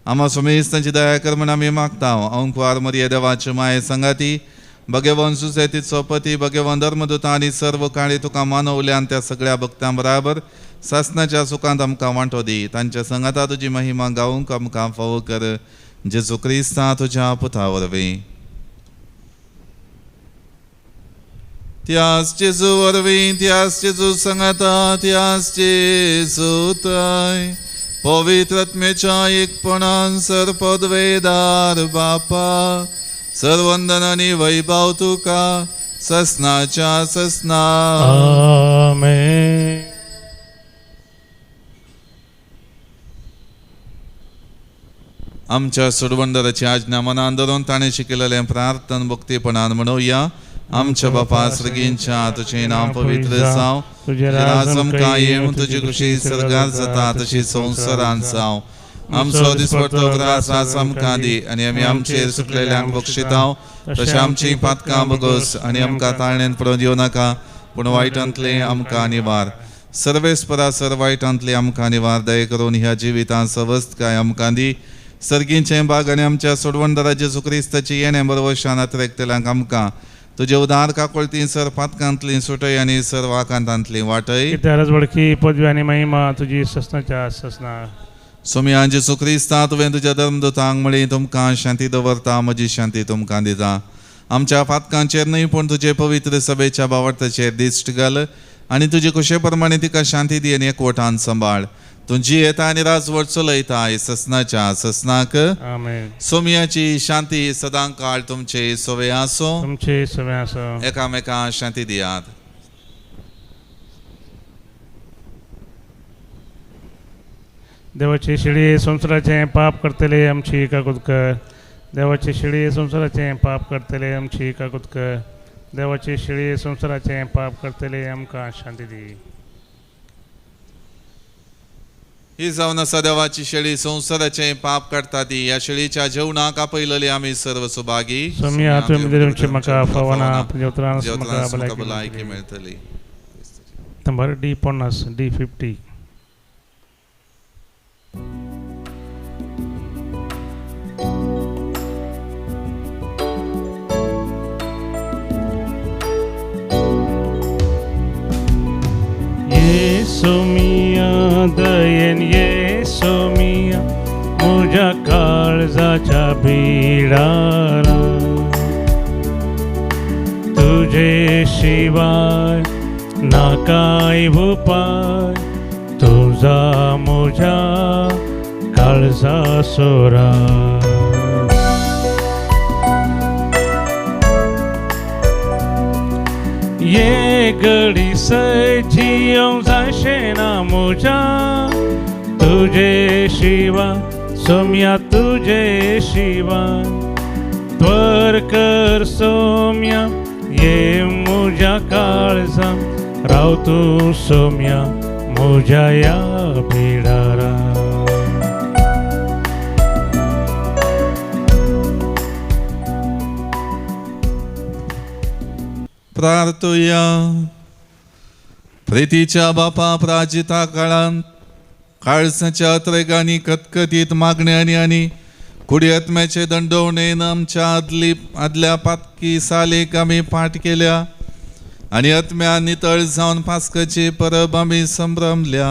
आमा सुमेस्तांची दया कर म्हण आमी मागता. अंकवार मरिया देवाचे माये संगाती भगवान सुसेतीचो पती भगवान धर्मदूता आनी सर्व काळी तुका मानवल्यान त्या सगळ्या भक्तां बराबर सासनाच्या सुखांत आमकां वांटो दी. तांच्या संगाता तुजी महिमा गावंक आमकां फावो कर, जेजू क्रिस्ता तुज्या पुता वरवीं. त्यास जेजू वरवीं, त्यास जेजू संगाता, त्यास जेजू तय पवित्र आत्म्याच्या एकपणान सर्पद्वेदार बापा सर्वंदन आनी वैभव तुका ससनाच्या ससना. आमेन. आमच्या सोडवणदाराची आज्ञा मनान धरून ताणें शिकयलेलें प्रार्थन भक्तीपणान म्हणोवया. आमच्या बापा सर्गींच्या तुजें नांव पवित्र जावं, तुजें राज आमकां येवं, तुजी खुशी सर्गांत जाता तशी संवसारांत जावं. आमचो दिसपडतो ग्रास आज आमकां दी आनी आमी आमचेर सुटलेल्यांक बक्षितांव तशें आमचीं पातकां बगस आनी आमकां ताळणेन पडोवन दिवं नाका, पूण वायटांतलें आमकां निवार. सर्वेस्परा सर वायटांतलें आमकां निवार. दया करून ह्या जिवितांत सवस्तकाय आमकां दी. सर्गींचें बाग आनी आमच्या सोडवणदारा जेजू क्रिस्ताची येणें बरवशान अत्रेकतल्यांक आमकां तुजे उदार काकोळती सर पातकांतली सुटय आनी सर वाकांतांतली वाटय. वडकी पदवी आनी महिमा तुजी ससनाच्या ससना. सोमया जेजू क्रिस्ता, तुवें तुज्या धर्मदूतांक म्हळी, तुमकां शांती दवरता, म्हजी शांती तुमकां दिता. आमच्या पातकांचेर न्हय पूण तुजे पवित्र सभेच्या बावडताचेर दिश्ट घाल आनी तुजे कुशे प्रमाणे तिका शांती दी आनी एकवटान सांबाळ. तूं जियेता आनी राजवट चलयता ससनाच्या ससनाक. आमेन. सोमयाची शांती सदां काळ तुमचे सवे आसो. तुमचे सवे आसो. एकामेकां शांती दियात. देवाची शिडी संवसाराचें पाप करतले आमची काकूत कर. देवाची शिडी संवसाराचें पाप करतले आमची काकूत कर. देवाची शिडी संवसाराचें पाप करतले आमकां शांती दी. ही जावन आसा देवाची शेळी, संवसाराचें पाप काडटा ती. ह्या शेळीच्या जेवणाक आपयलेली आमी सर्व सुभागी. सोमया तुवें म्हाका फावना, जेवतनाच भलायकी मेळटली. Number D 50, D 50. येसो मिया दयेन, येसो मिया म्हज्या काळजाच्या बिडारा. तुजे शिवाय ना काय उपाय, तुझा म्हज्या काळजा सोरा. ये घडी सय जियोंक जायशें ना म्हज्या, तुजे शिवाय सोम्या, तुजे शिवाय त्वर कर सोम्या, ये म्हज्या काळजा राव तूं सोम्या म्हज्या ह्या बिडारा. प्रार्थुया. प्रितीच्या बापा, प्राजिता काळांत काळसाच्या अत्रेगांनी कतकतीत मागण्यांनी आनी कुडी आत्म्याचे दंडवणेन आमच्या आदल्या पातकी सालेक आमी पाठ केल्या आनी आत्म्या नितळ जावन पास्काची परब आमी संभ्रमल्या.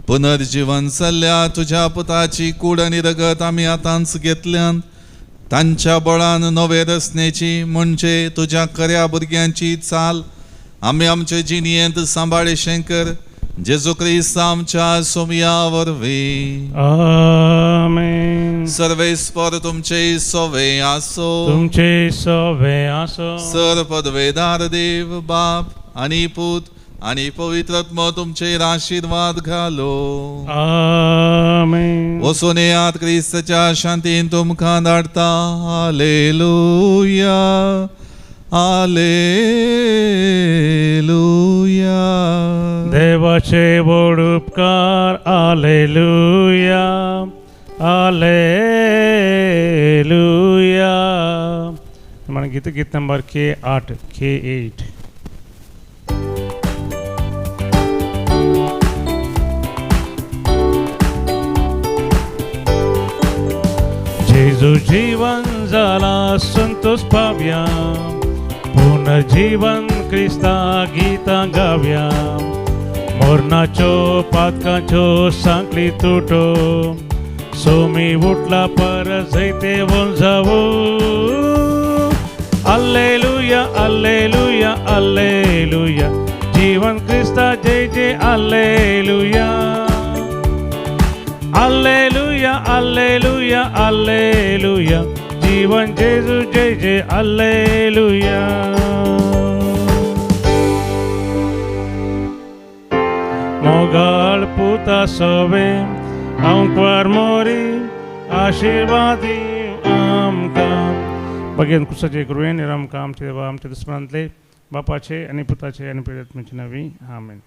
पुनर्जीवन जाल्ल्या तुज्या पुताची कूड आनी रगत आमी आतांच घेतल्यान तांच्या बळान नवे रचनेची म्हणजे तुज्या खऱ्या भुरग्यांची चाल आमी आमचे जिणयेंत सांबाळे शंकर जेजू क्रिस्त आमच्या सोमया वरवीं. आमेन. सर्वेस्पर तुमचे सोवे आसो. तुमचे सोवे आसो. सर पदवेदार देव बाप आनी पूत आनी पवित्र आत्मो तुमचेर आशीर्वाद घालो. आमेन. वचून येयात, क्रिस्ताच्या शांतीन तुमकां धाडटा. Hallelujah, hallelujah. देवाचे व्हड उपकार. Hallelujah, hallelujah. మన గీత గీత నంబర్ K8, K8. जेजू जीवन जाला संतोष पाव्या, पुनर्जीवन क्रिस्ता गीतां गाव्या. मरणाच्यो पातकांच्यो सांकळी तुटो, सोमी उठला परत जैतेवन जावो. Alleluia, alleluia, alleluia. जीवन क्रिस्ता जय जय alleluia. Alleluia, alleluia, alleluia. जीवन जेजू जय जय alleluia. मोगाळ पुता सोवे अंकवार मोरी आशिर्वाद दी आमकां. बगेन कुसाचे कृपेन आमकां आमचे देवा आमच्या दुस्मनांतले बापाचे आनी पुताचे आनी प्रेतात्म्याचे नांवी आमेन.